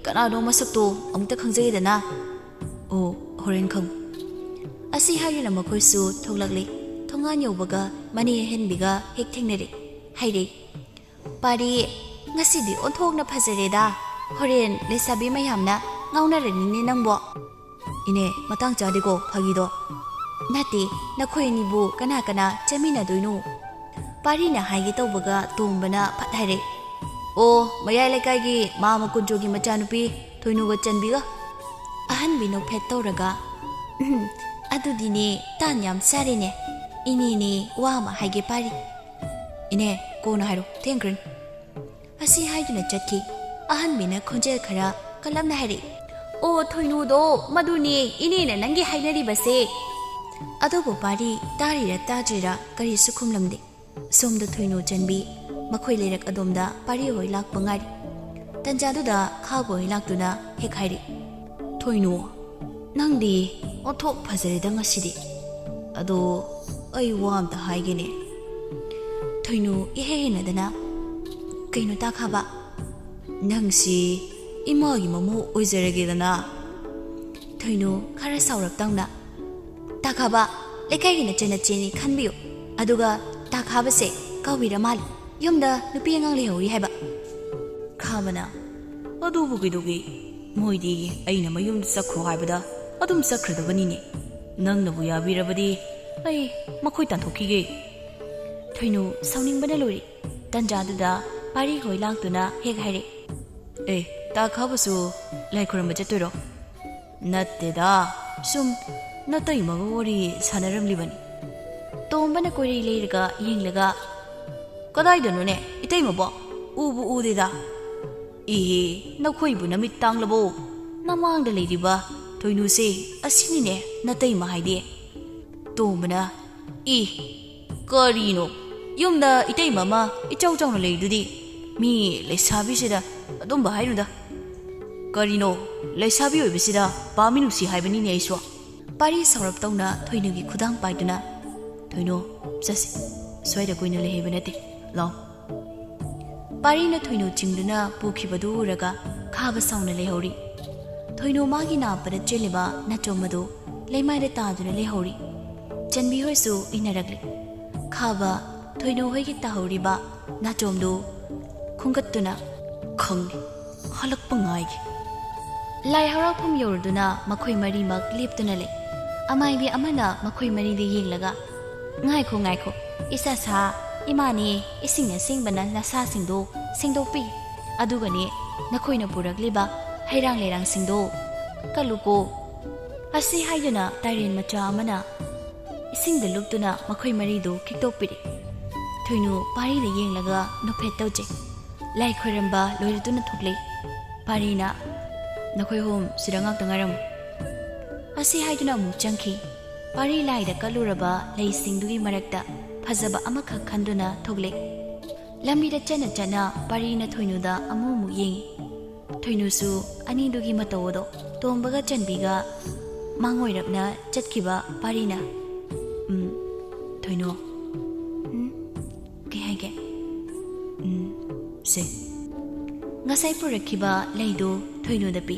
ꯀꯅꯥꯅꯣ ꯃꯁꯛꯇꯣ ꯑꯃꯨꯛꯇ ꯈꯪꯖꯒꯦꯗꯅ꯫" "ꯑꯣ, ꯍꯣꯔꯦꯟ ꯈꯪꯉꯨ꯫" ꯑꯁꯤ ꯍꯥꯏꯗꯨꯅ ꯃꯈꯣꯏꯁꯨ ꯊꯣꯛꯂꯛꯂꯦ꯫ ꯊꯣꯡꯒꯥꯟ ꯌꯧꯕꯒ ꯃꯅꯦ ꯑꯍꯟꯕꯤꯒ ꯍꯦꯛ ꯊꯦꯡꯅꯔꯦ꯫ ꯍꯥꯏꯔꯦ, "ꯄꯥꯔꯤ, ꯉꯁꯤꯗꯤ ꯑꯣꯟꯊꯣꯛꯅ ꯐꯖꯔꯦꯗ꯫ ꯍꯣꯔꯦꯟ ꯂꯩꯁꯥꯕꯤ ꯃꯌꯥꯝꯅ ꯉꯥꯎꯅꯔꯅꯤꯅꯦ ꯅꯪꯕꯣ꯫" "ꯏꯅꯦ, ꯃꯇꯥꯡ ꯆꯥꯗꯦꯀꯣ ꯐꯥꯒꯤꯗꯣ꯫" "ꯅꯠꯇꯦ, ꯅꯈꯣꯏ ꯑꯅꯤꯕꯨ ꯀꯅꯥ ꯀꯅꯥ ꯆꯠꯃꯤꯟꯅꯗꯣꯏꯅꯣ?" ꯄꯥꯔꯤꯅ ꯍꯥꯏꯒꯦ ꯇꯧꯕꯒ ꯇꯣꯝꯕꯅ ꯐꯠ ꯍꯥꯏꯔꯦ, "ꯑꯣ, ꯃꯌꯥꯏ ꯂꯩꯀꯥꯏꯒꯤ ꯃꯥꯃ ꯀꯨꯟꯖꯣꯒꯤ ꯃꯆꯥꯅꯨꯄꯤ ꯊꯣꯏꯅꯨꯒ ꯆꯟꯕꯤꯒ꯫" ꯑꯍꯟꯕꯤ ꯅꯣꯛꯐꯦꯠ ꯇꯧꯔꯒ, "ꯎꯝ, ꯑꯗꯨꯗꯤꯅꯦ, ꯇꯥꯟ ꯌꯥꯝ ꯆꯥꯔꯦꯅꯦ꯫ ꯏꯅꯦꯅꯦ, ꯋꯥ ꯑꯃ ꯍꯥꯏꯒꯦ ꯄꯥꯔꯤ꯫" "ꯏꯅꯦ, ꯀꯣꯟꯅ ꯍꯥꯏꯔꯣ, ꯊꯦꯡꯈ꯭ꯔꯅꯤ꯫" ꯑꯁꯤ ꯍꯥꯏꯗꯨꯅ ꯆꯠꯈꯤ꯫ ꯑꯍꯟꯕꯤꯅ ꯈꯣꯟꯖꯦꯜ ꯈꯔ ꯀꯜꯂꯞꯅ ꯍꯥꯏꯔꯛꯏ, "ꯑꯣ, ꯊꯣꯏꯅꯨꯗꯣ, ꯃꯗꯨꯅꯦ ꯏꯅꯦꯅ ꯅꯪꯒꯤ ꯍꯥꯏꯅꯔꯤꯕꯁꯦ꯫" ꯑꯗꯨꯕꯨ ꯄꯥꯔꯤ ꯇꯥꯔꯤꯔ ꯇꯥꯗ꯭ꯔꯤꯔ ꯀꯔꯤꯁꯨ ꯈꯨꯝꯂꯝꯗꯦ꯫ ꯁꯣꯝꯗ ꯊꯣꯏꯅꯨ ꯆꯟꯕꯤ ꯃꯈꯣꯏ ꯂꯩꯔꯛ ꯑꯗꯣꯝꯗ ꯄꯥꯔꯤ ꯍꯣꯏ ꯂꯥꯛꯄ ꯉꯥꯏꯔꯤ꯫ ꯇꯟꯖꯥꯗꯨꯗ ꯈꯥꯕ ꯍꯣꯏ ꯂꯥꯛꯇꯨꯅ ꯍꯦꯛ ꯍꯥꯏꯔꯤ, "ꯊꯣꯏꯅꯨ, ꯅꯪꯗꯤ ꯑꯣꯟꯊꯣꯛ ꯐꯖꯔꯦꯗ ꯉꯁꯤꯗꯤ꯫ ꯑꯗꯣ ꯑꯩ ꯋꯥ ꯑꯝꯇ ꯍꯥꯏꯒꯦꯅꯦ꯫" ꯊꯣꯏꯅꯨ ꯏꯍꯦ ꯍꯦꯟꯅꯗꯅ, "ꯀꯩꯅꯣ ꯇꯥ ꯈꯥꯕ?" "ꯅꯪꯁꯤ ꯏꯃꯥꯒꯤ ꯃꯃꯧ ꯑꯣꯏꯖꯔꯒꯦꯗꯅ꯫" ꯊꯣꯏꯅꯨ ꯈꯔ ꯁꯥꯎꯔꯞ ꯇꯧꯅ, "ꯇꯥ ꯈꯥꯕ, ꯂꯩꯀꯥꯏꯒꯤ ꯅꯆꯟ ꯅꯆꯦꯅꯤ ꯈꯟꯕꯤꯌꯨ꯫ ꯑꯗꯨꯒ ꯇꯥ ꯈꯥꯕꯁꯦ ꯀꯥꯎꯕꯤꯔ ꯃꯥꯜꯂꯦ, ꯌꯨꯝꯗ ꯅꯨꯄꯤ ꯑꯉꯥꯡ ꯂꯩꯍꯧꯔꯤ ꯍꯥꯏꯕ꯫" ꯈꯥꯕꯅ, "ꯑꯗꯨꯕꯨ ꯀꯩꯗꯧꯒꯦ? ꯃꯣꯏꯗꯤ ꯑꯩꯅ ꯃꯌꯨꯝꯗ ꯆꯠꯈ꯭ꯔꯣ ꯍꯥꯏꯕꯗ ꯑꯗꯨꯝ ꯆꯠꯈ꯭ꯔꯗꯕꯅꯤꯅꯦ꯫ ꯅꯪꯅꯕꯨ ꯌꯥꯕꯤꯔꯕꯗꯤ ꯑꯩ ꯃꯈꯣꯏ ꯇꯥꯟꯊꯣꯛꯈꯤꯒꯦ꯫" ꯊꯣꯏꯅꯨ ꯁꯥꯎꯅꯤꯡꯕꯅ ꯂꯣꯏꯔꯦ꯫ ꯇꯟꯖꯥꯗꯨꯗ ꯄꯥꯔꯤ ꯍꯣꯏ ꯂꯥꯛꯇꯨꯅ ꯍꯦꯛ ꯍꯥꯏꯔꯦ, "ꯑꯦ, ꯇꯥ ꯈꯥꯕꯁꯨ ꯂꯥꯏ ꯈꯨꯔꯨꯝꯕ ꯆꯠꯇꯣꯏꯔꯣ?" "ꯅꯠꯇꯦꯗ, ꯁꯨꯝ ꯅꯇꯩꯃꯒ ꯋꯥꯔꯤ ꯁꯥꯟꯅꯔꯝꯂꯤꯕꯅꯤ꯫" ꯇꯣꯝꯕꯅ ꯀꯣꯏꯔꯩ ꯂꯩꯔꯒ ꯌꯦꯡꯂꯒ, "ꯀꯗꯥꯏꯗꯅꯣꯅꯦ ꯏꯇꯩꯃꯕꯣ?" ꯎꯕꯨ ꯎꯗꯦꯗ꯫ "ꯏꯍꯦ, ꯅꯈꯣꯏꯕꯨ ꯅꯃꯤꯠ ꯇꯥꯡꯂꯕꯣ? ꯅꯃꯥꯡꯗ ꯂꯩꯔꯤꯕ ꯊꯣꯏꯅꯨꯁꯦ ꯑꯁꯤꯅꯤꯅꯦ ꯅꯇꯩꯃ ꯍꯥꯏꯗꯤ"꯫ ꯇꯣꯝꯕꯅ, "ꯏ, ꯀꯔꯤꯅꯣ? ꯌꯨꯝꯗ ꯏꯇꯩꯃ ꯑꯃ ꯏꯆꯥꯎ ꯆꯥꯎꯅ ꯂꯩꯔꯤꯗꯨꯗꯤ? ꯃꯤ ꯂꯩꯁꯥꯕꯤꯁꯤꯗ ꯑꯗꯨꯝꯕ ꯍꯥꯏꯅꯨꯗ꯫ ꯀꯔꯤꯅꯣ, ꯂꯩꯁꯥꯕꯤ ꯑꯣꯏꯕꯁꯤꯗ ꯄꯥꯝꯃꯤ ꯅꯨꯡꯁꯤ ꯍꯥꯏꯕꯅꯤꯅꯦ ꯑꯩꯁꯨ"꯫ ꯄꯥꯔꯤ ꯁꯥꯎꯔꯞ ꯇꯧꯅ ꯊꯣꯏꯅꯨꯒꯤ ꯈꯨꯗꯥꯡ ꯄꯥꯏꯗꯨꯅ, "ꯊꯣꯏꯅꯨ, ꯆꯠꯁꯤ꯫ ꯁ꯭ꯋꯥꯏꯗ ꯀꯨꯏꯅ ꯂꯩꯍꯩꯕ ꯅꯠꯇꯦ꯫ ꯂꯥꯎ"꯫ ꯄꯥꯔꯤꯅ ꯊꯣꯏꯅꯨ ꯆꯤꯡꯗꯨꯅ ꯄꯨꯈꯤꯕꯗꯨ ꯎꯔꯒ ꯈꯥꯕ ꯁꯥꯎꯅ ꯂꯩꯍꯧꯔꯤ꯫ ꯊꯣꯏꯅꯨ ꯃꯥꯒꯤ ꯅꯥꯞꯄꯗ ꯆꯦꯜꯂꯤꯕ ꯅꯥꯆꯣꯝ ꯑꯗꯨ ꯂꯩꯃꯥꯏꯗ ꯇꯥꯗꯨꯅ ꯂꯩꯍꯧꯔꯤ꯫ ꯆꯟꯕꯤ ꯍꯣꯏꯁꯨ ꯏꯟꯅꯔꯛꯂꯤ꯫ ꯈꯥꯕ ꯊꯣꯏꯅꯨ ꯍꯣꯏꯒꯤ ꯇꯥꯍꯧꯔꯤꯕ ꯅꯥꯆꯣꯝꯗꯨ ꯈꯨꯟꯒꯠꯇꯨꯅ, "ꯈꯪꯗꯦ, ꯍꯜꯂꯛꯄ ꯉꯥꯏꯒꯦ"꯫ ꯂꯥꯏ ꯍꯔꯥꯎꯐꯝ ꯌꯧꯔꯗꯨꯅ ꯃꯈꯣꯏ ꯃꯔꯤꯃꯛ ꯂꯦꯞꯇꯨꯅ ꯂꯩ꯫ ꯑꯃꯥꯏꯕꯤ ꯑꯃꯅ ꯃꯈꯣꯏ ꯃꯔꯤꯗ ꯌꯦꯡꯂꯒ, "ꯉꯥꯏꯈꯣ, ꯉꯥꯏꯈꯣ, ꯏꯆꯥ ꯁꯥ, ꯏꯃꯥꯅꯦ, ꯏꯁꯤꯡ ꯑꯁꯦꯡꯕꯅ ꯅꯁꯥꯁꯤꯡꯗꯣ ꯁꯦꯡꯗꯣꯛꯄꯤ꯫ ꯑꯗꯨꯒꯅꯦ, ꯅꯈꯣꯏꯅ ꯄꯨꯔꯛꯂꯤꯕ ꯍꯩꯔꯥꯡ ꯂꯩꯔꯥꯡꯁꯤꯡꯗꯣ ꯀꯠꯂꯨꯀꯣ"꯫ ꯑꯁꯤ ꯍꯥꯏꯗꯨꯅ ꯇꯥꯏꯔꯦꯟ ꯃꯆꯥ ꯑꯃꯅ ꯏꯁꯤꯡꯗ ꯂꯨꯞꯇꯨꯅ ꯃꯈꯣꯏ ꯃꯔꯤꯗꯨ ꯈꯤꯛꯇꯣꯛꯄꯤꯔꯦ꯫ ꯊꯣꯏꯅꯨ ꯄꯥꯔꯤꯗ ꯌꯦꯡꯂꯒ ꯅꯣꯛꯐꯦꯠ ꯇꯧꯖꯩ꯫ ꯂꯥꯏ ꯈꯣꯏꯔꯝꯕ ꯂꯣꯏꯔꯗꯨꯅ ꯊꯣꯛꯂꯛꯏ꯫ ꯄꯥꯔꯤꯅ, "ꯅꯈꯣꯏ ꯑꯍꯨꯝ ꯁꯤꯗ ꯉꯥꯛꯇ ꯉꯥꯏꯔꯝꯃꯨ"꯫ ꯑꯁꯤ ꯍꯥꯏꯗꯨꯅ ꯑꯃꯨꯛ ꯆꯪꯈꯤ꯫ ꯄꯥꯔꯤ ꯂꯥꯏꯗ ꯀꯠꯂꯨꯔꯕ ꯂꯩꯁꯤꯡꯗꯨꯒꯤ ꯃꯔꯛꯇ ꯐꯖꯕ ꯑꯃꯈꯛ ꯈꯟꯗꯨꯅ ꯊꯣꯛꯂꯛꯏ꯫ ꯂꯝꯕꯤꯗ ꯆꯠꯅ ꯆꯠꯅ ꯄꯥꯔꯤꯅ ꯊꯣꯏꯅꯨꯗ ꯑꯃꯨꯛ ꯑꯃꯨꯛ ꯌꯦꯡꯉꯤ꯫ ꯊꯣꯏꯅꯨꯁꯨ ꯑꯅꯤꯗꯨꯒꯤ ꯃꯇꯧ ꯑꯗꯣ ꯇꯣꯝꯕꯒ ꯆꯟꯕꯤꯒ ꯃꯥꯡꯑꯣꯏꯔꯞꯅ ꯆꯠꯈꯤꯕ ꯄꯥꯔꯤꯅ, "ꯎꯝ, ꯊꯣꯏꯅꯨ, ꯎꯝ, ꯀꯩ ꯍꯥꯏꯒꯦ? ꯎꯝ, ꯁꯦ"꯫ ꯉꯁꯥꯏ ꯄꯨꯔꯛꯈꯤꯕ ꯂꯩꯗꯨ ꯊꯣꯏꯅꯨꯗ ꯄꯤ꯫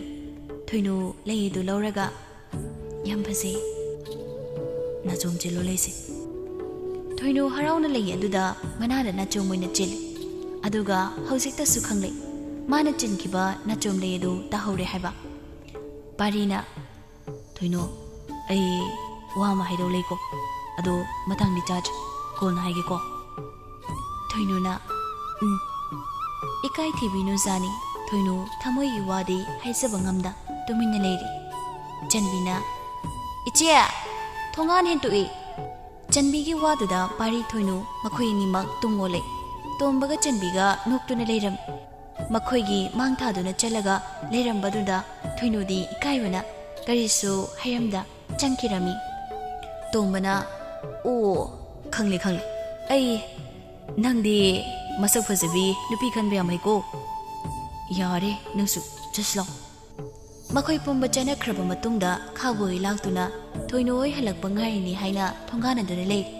ꯊꯣꯏꯅꯨ ꯂꯩ ꯑꯗꯨ ꯂꯧꯔꯒ, "ꯌꯥꯝ ꯐꯖꯩ꯫ ꯅꯥꯆꯣꯝ ꯆꯤꯜꯂꯣ ꯂꯩꯁꯦ"꯫ ꯊꯣꯏꯅꯨ ꯍꯔꯥꯎꯅ ꯂꯩ ꯑꯗꯨꯗ ꯃꯅꯥꯗ ꯅꯥꯆꯣꯝ ꯑꯣꯏꯅ ꯆꯤꯜꯂꯤ꯫ ꯑꯗꯨꯒ ꯍꯧꯖꯤꯛꯇꯁꯨ ꯈꯪꯂꯦ, ꯃꯥꯅ ꯆꯤꯟꯈꯤꯕ ꯅꯥꯆꯣꯝ ꯂꯩ ꯑꯗꯨ ꯇꯥꯍꯧꯔꯦ ꯍꯥꯏꯕ꯫ ꯄꯥꯔꯤꯅ, "ꯊꯣꯏꯅꯨ, ꯑꯩ ꯋꯥ ꯑꯃ ꯍꯥꯏꯗꯧ ꯂꯩꯀꯣ, ꯑꯗꯣ ꯃꯇꯥꯡꯗꯤ ꯆꯥꯗ꯭ꯔꯤ, ꯀꯣꯟꯅ ꯍꯥꯏꯒꯦꯀꯣ"꯫ ꯊꯣꯏꯅꯨꯅ, "ꯎꯝ"꯫ ꯏꯀꯥꯏ ꯊꯤꯕꯤꯅꯨ ꯖꯥꯅꯤ꯫ ꯊꯣꯏꯅꯨ ꯊꯃꯣꯏꯒꯤ ꯋꯥꯗꯤ ꯍꯥꯏꯖꯕ ꯉꯝꯗ ꯇꯨꯃꯤꯟꯅ ꯂꯩꯔꯤ꯫ ꯆꯟꯕꯤꯅ, "ꯏꯆꯦ, ꯊꯣꯡꯒꯥꯟ ꯍꯦꯟꯇꯣꯛꯏ"꯫ ꯆꯟꯕꯤꯒꯤ ꯋꯥꯗꯨꯗ ꯄꯥꯔꯤ ꯊꯣꯏꯅꯨ ꯃꯈꯣꯏ ꯑꯅꯤꯃꯛ ꯇꯨꯡ ꯑꯣꯜꯂꯦ꯫ ꯇꯣꯝꯕꯒ ꯆꯟꯕꯤꯒ ꯅꯣꯛꯇꯨꯅ ꯂꯩꯔꯝꯃꯤ꯫ ꯃꯈꯣꯏꯒꯤ ꯃꯥꯡ ꯊꯥꯗꯨꯅ ꯆꯠꯂꯒ ꯂꯩꯔꯝꯕꯗꯨꯗ ꯊꯣꯏꯅꯨꯗꯤ ꯏꯀꯥꯏꯕꯅ ꯀꯔꯤꯁꯨ ꯍꯥꯏꯔꯝꯗ ꯆꯪꯈꯤꯔꯝꯃꯤ꯫ ꯇꯣꯝꯕꯅ, "ꯑꯣ, ꯈꯪꯂꯦ, ꯈꯪꯂꯦ꯫ ꯑꯩ, ꯅꯪꯗꯤ ꯃꯁꯛ ꯐꯖꯕꯤ ꯅꯨꯄꯤ ꯈꯟꯕ ꯌꯥꯝ ꯍꯩꯀꯣ꯫ ꯌꯥꯔꯦ, ꯅꯪꯁꯨ ꯆꯠꯁꯤ ꯂꯥꯎ꯫" ꯃꯈꯣꯏ ꯄꯨꯝꯕ ꯆꯠꯅꯈ꯭ꯔꯕ ꯃꯇꯨꯡꯗ ꯈꯥꯕꯣꯏ ꯂꯥꯛꯇꯨꯅ ꯊꯣꯏꯅꯨ ꯍꯣꯏ ꯍꯜꯂꯛꯄ ꯉꯥꯏꯔꯤꯅꯤ ꯍꯥꯏꯅ ꯊꯣꯡꯒꯥꯟꯅꯗꯨꯅ ꯂꯩꯔꯤ꯫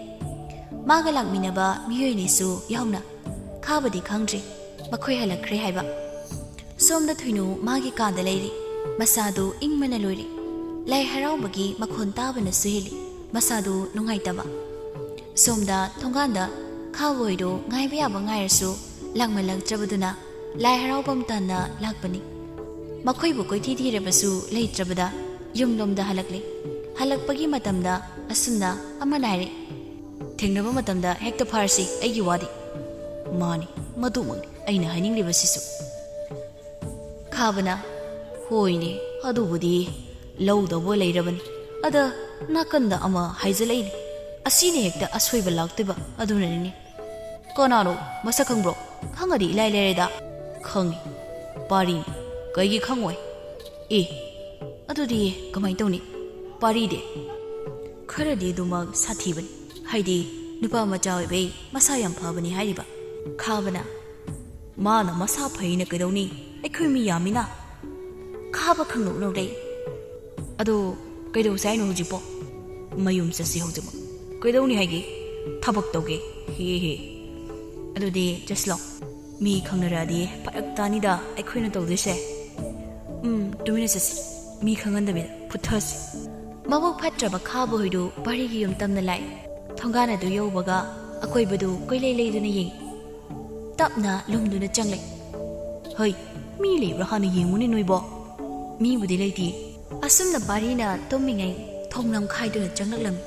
ꯃꯥꯒ ꯂꯥꯛꯃꯤꯟꯅꯕ ꯃꯤꯑꯣꯏ ꯑꯅꯤꯁꯨ ꯌꯥꯎꯅ ꯈꯥꯕꯗꯤ ꯈꯪꯗ꯭ꯔꯤ ꯃꯈꯣꯏ ꯍꯜꯂꯛꯈ꯭ꯔꯦ ꯍꯥꯏꯕ꯫ ꯁꯣꯝꯗ ꯊꯣꯏꯅꯨ ꯃꯥꯒꯤ ꯀꯥꯗ ꯂꯩꯔꯤ꯫ ꯃꯁꯥꯗꯨ ꯏꯪꯕꯅ ꯂꯣꯏꯔꯦ꯫ ꯂꯥꯏ ꯍꯔꯥꯎꯕꯒꯤ ꯃꯈꯣꯟ ꯇꯥꯕꯅꯁꯨ ꯍꯦꯜꯂꯤ ꯃꯁꯥꯗꯨ ꯅꯨꯡꯉꯥꯏꯇꯕ꯫ ꯁꯣꯝꯗ ꯊꯣꯡꯒꯥꯟꯗ ꯈꯥꯕꯣꯏꯗꯨ ꯉꯥꯏꯕ ꯌꯥꯕ ꯉꯥꯏꯔꯁꯨ ꯂꯥꯛꯃꯜꯂꯛꯇ꯭ꯔꯕꯗꯨꯅ ꯂꯥꯏ ꯍꯔꯥꯎꯐꯝ ꯇꯥꯟꯅ ꯂꯥꯛꯄꯅꯤ꯫ ꯃꯈꯣꯏꯕꯨ ꯀꯣꯏꯊꯤ ꯊꯤꯔꯕꯁꯨ ꯂꯩꯇ꯭ꯔꯕꯗ ꯌꯨꯝꯂꯣꯝꯗ ꯍꯜꯂꯛꯂꯦ꯫ ꯍꯜꯂꯛꯄꯒꯤ ꯃꯇꯝꯗ ꯑꯁꯨꯝꯅ ꯑꯃꯅ ꯍꯥꯏꯔꯦ, "ꯊꯦꯡꯅꯕ ꯃꯇꯝꯗ ꯍꯦꯛꯇ ꯐꯥꯔꯁꯤ, ꯑꯩꯒꯤ ꯋꯥꯗꯤ꯫" "ꯃꯥꯅꯤ, ꯃꯗꯨꯃꯛꯅꯤ ꯑꯩꯅ ꯍꯥꯏꯅꯤꯡꯂꯤꯕꯁꯤꯁꯨ꯫" ꯈꯥꯕꯅ, "ꯍꯣꯏꯅꯦ, ꯑꯗꯨꯕꯨꯗꯤ ꯂꯧꯗꯧꯕ ꯂꯩꯔꯕꯅꯤ꯫ ꯑꯗ ꯅꯥꯀꯟꯗ ꯑꯃ ꯍꯥꯏꯖꯤꯜꯂꯛꯏꯅꯦ꯫ ꯑꯁꯤꯅ ꯍꯦꯛꯇ ꯑꯁꯣꯏꯕ ꯂꯥꯛꯇꯣꯏꯕ ꯑꯗꯨꯅꯅꯤꯅꯦ꯫" "ꯀꯅꯥꯅꯣ? ꯃꯁꯛ ꯈꯪꯕ꯭ꯔꯣ?" "ꯈꯪꯉꯗꯤ ꯏꯂꯥꯏ ꯂꯥꯏꯔꯦꯗ꯫" "ꯈꯪꯉꯤ꯫ ꯄꯥꯔꯤꯅꯤ꯫ ꯀꯩꯒꯤ ꯈꯪꯉꯣꯏ?" "ꯑꯦ, ꯑꯗꯨꯗꯤ ꯀꯃꯥꯏꯅ ꯇꯧꯅꯤ? ꯄꯥꯔꯤꯗꯤ ꯈꯔꯗꯤ ꯑꯗꯨꯃꯛ ꯁꯥꯊꯤꯕꯅꯤ꯫ ꯍꯥꯏꯗꯤ ꯅꯨꯄꯥ ꯃꯆꯥ ꯑꯣꯏꯕꯩ ꯃꯁꯥ ꯌꯥꯝ ꯐꯕꯅꯤ ꯍꯥꯏꯔꯤꯕ꯫" ꯈꯥꯕꯅ, "ꯃꯥꯅ ꯃꯁꯥ ꯐꯩꯅ ꯀꯩꯗꯧꯅꯤ? ꯑꯩꯈꯣꯏ ꯃꯤ ꯌꯥꯝꯃꯤꯅ꯫" ꯈꯥꯕ ꯈꯪꯅꯣꯛ ꯅꯣꯛꯂꯛꯏ꯫ "ꯑꯗꯣ ꯀꯩꯗꯧꯁꯦ ꯍꯥꯏꯅꯣ ꯍꯧꯖꯤꯛꯄꯣ?" "ꯃꯌꯨꯝ ꯆꯠꯁꯤ ꯍꯧꯖꯤꯛꯃꯛ꯫" "ꯀꯩꯗꯧꯅꯤ ꯍꯥꯏꯒꯦ?" "ꯊꯕꯛ ꯇꯧꯒꯦ꯫" "ꯍꯦ ꯍꯦ꯫ ꯑꯗꯨꯗꯤ ꯆꯠꯁꯤꯂꯣ꯫" "ꯃꯤ ꯈꯪꯅꯔꯛꯑꯗꯤ ꯐꯔꯛ ꯇꯥꯅꯤꯗ ꯑꯩꯈꯣꯏꯅ ꯇꯧꯗꯣꯏꯁꯦ꯫" "ꯎꯝ, ꯇꯨꯃꯤꯟꯅ ꯆꯠꯁꯤ꯫ ꯃꯤ ꯈꯪꯍꯟꯗꯕꯤꯗ ꯐꯨꯊꯁꯤ꯫" ꯃꯕꯨꯛ ꯐꯠꯇ꯭ꯔꯕ ꯈꯥꯕ ꯍꯨꯏꯗꯨ ꯄꯥꯔꯤꯒꯤ ꯌꯨꯝ ꯇꯝꯅ ꯂꯥꯛꯏ꯫ ꯊꯣꯡꯒꯥꯟ ꯑꯗꯨ ꯌꯧꯕꯒ ꯑꯀꯣꯏꯕꯗꯨ ꯀꯣꯏꯂꯩ ꯂꯩꯗꯨꯅ ꯌꯦꯡꯏ꯫ ꯇꯞꯅ ꯂꯨꯝꯗꯨꯅ ꯆꯪꯂꯛꯏ꯫ "ꯍꯩ, ꯃꯤ ꯂꯩꯕ꯭ꯔꯥ ꯍꯥꯟꯅ ꯌꯦꯡꯉꯨꯅꯦ ꯅꯣꯏꯕꯣ꯫" "ꯃꯤꯕꯨꯗꯤ ꯂꯩꯇꯦ꯫" ꯑꯁꯨꯝꯅ ꯄꯥꯔꯤꯅ ꯇꯨꯝꯃꯤꯉꯩ ꯊꯣꯡ ꯂꯝꯈꯥꯏꯗꯨꯅ ꯆꯪꯂꯛꯂꯝꯃꯤ꯫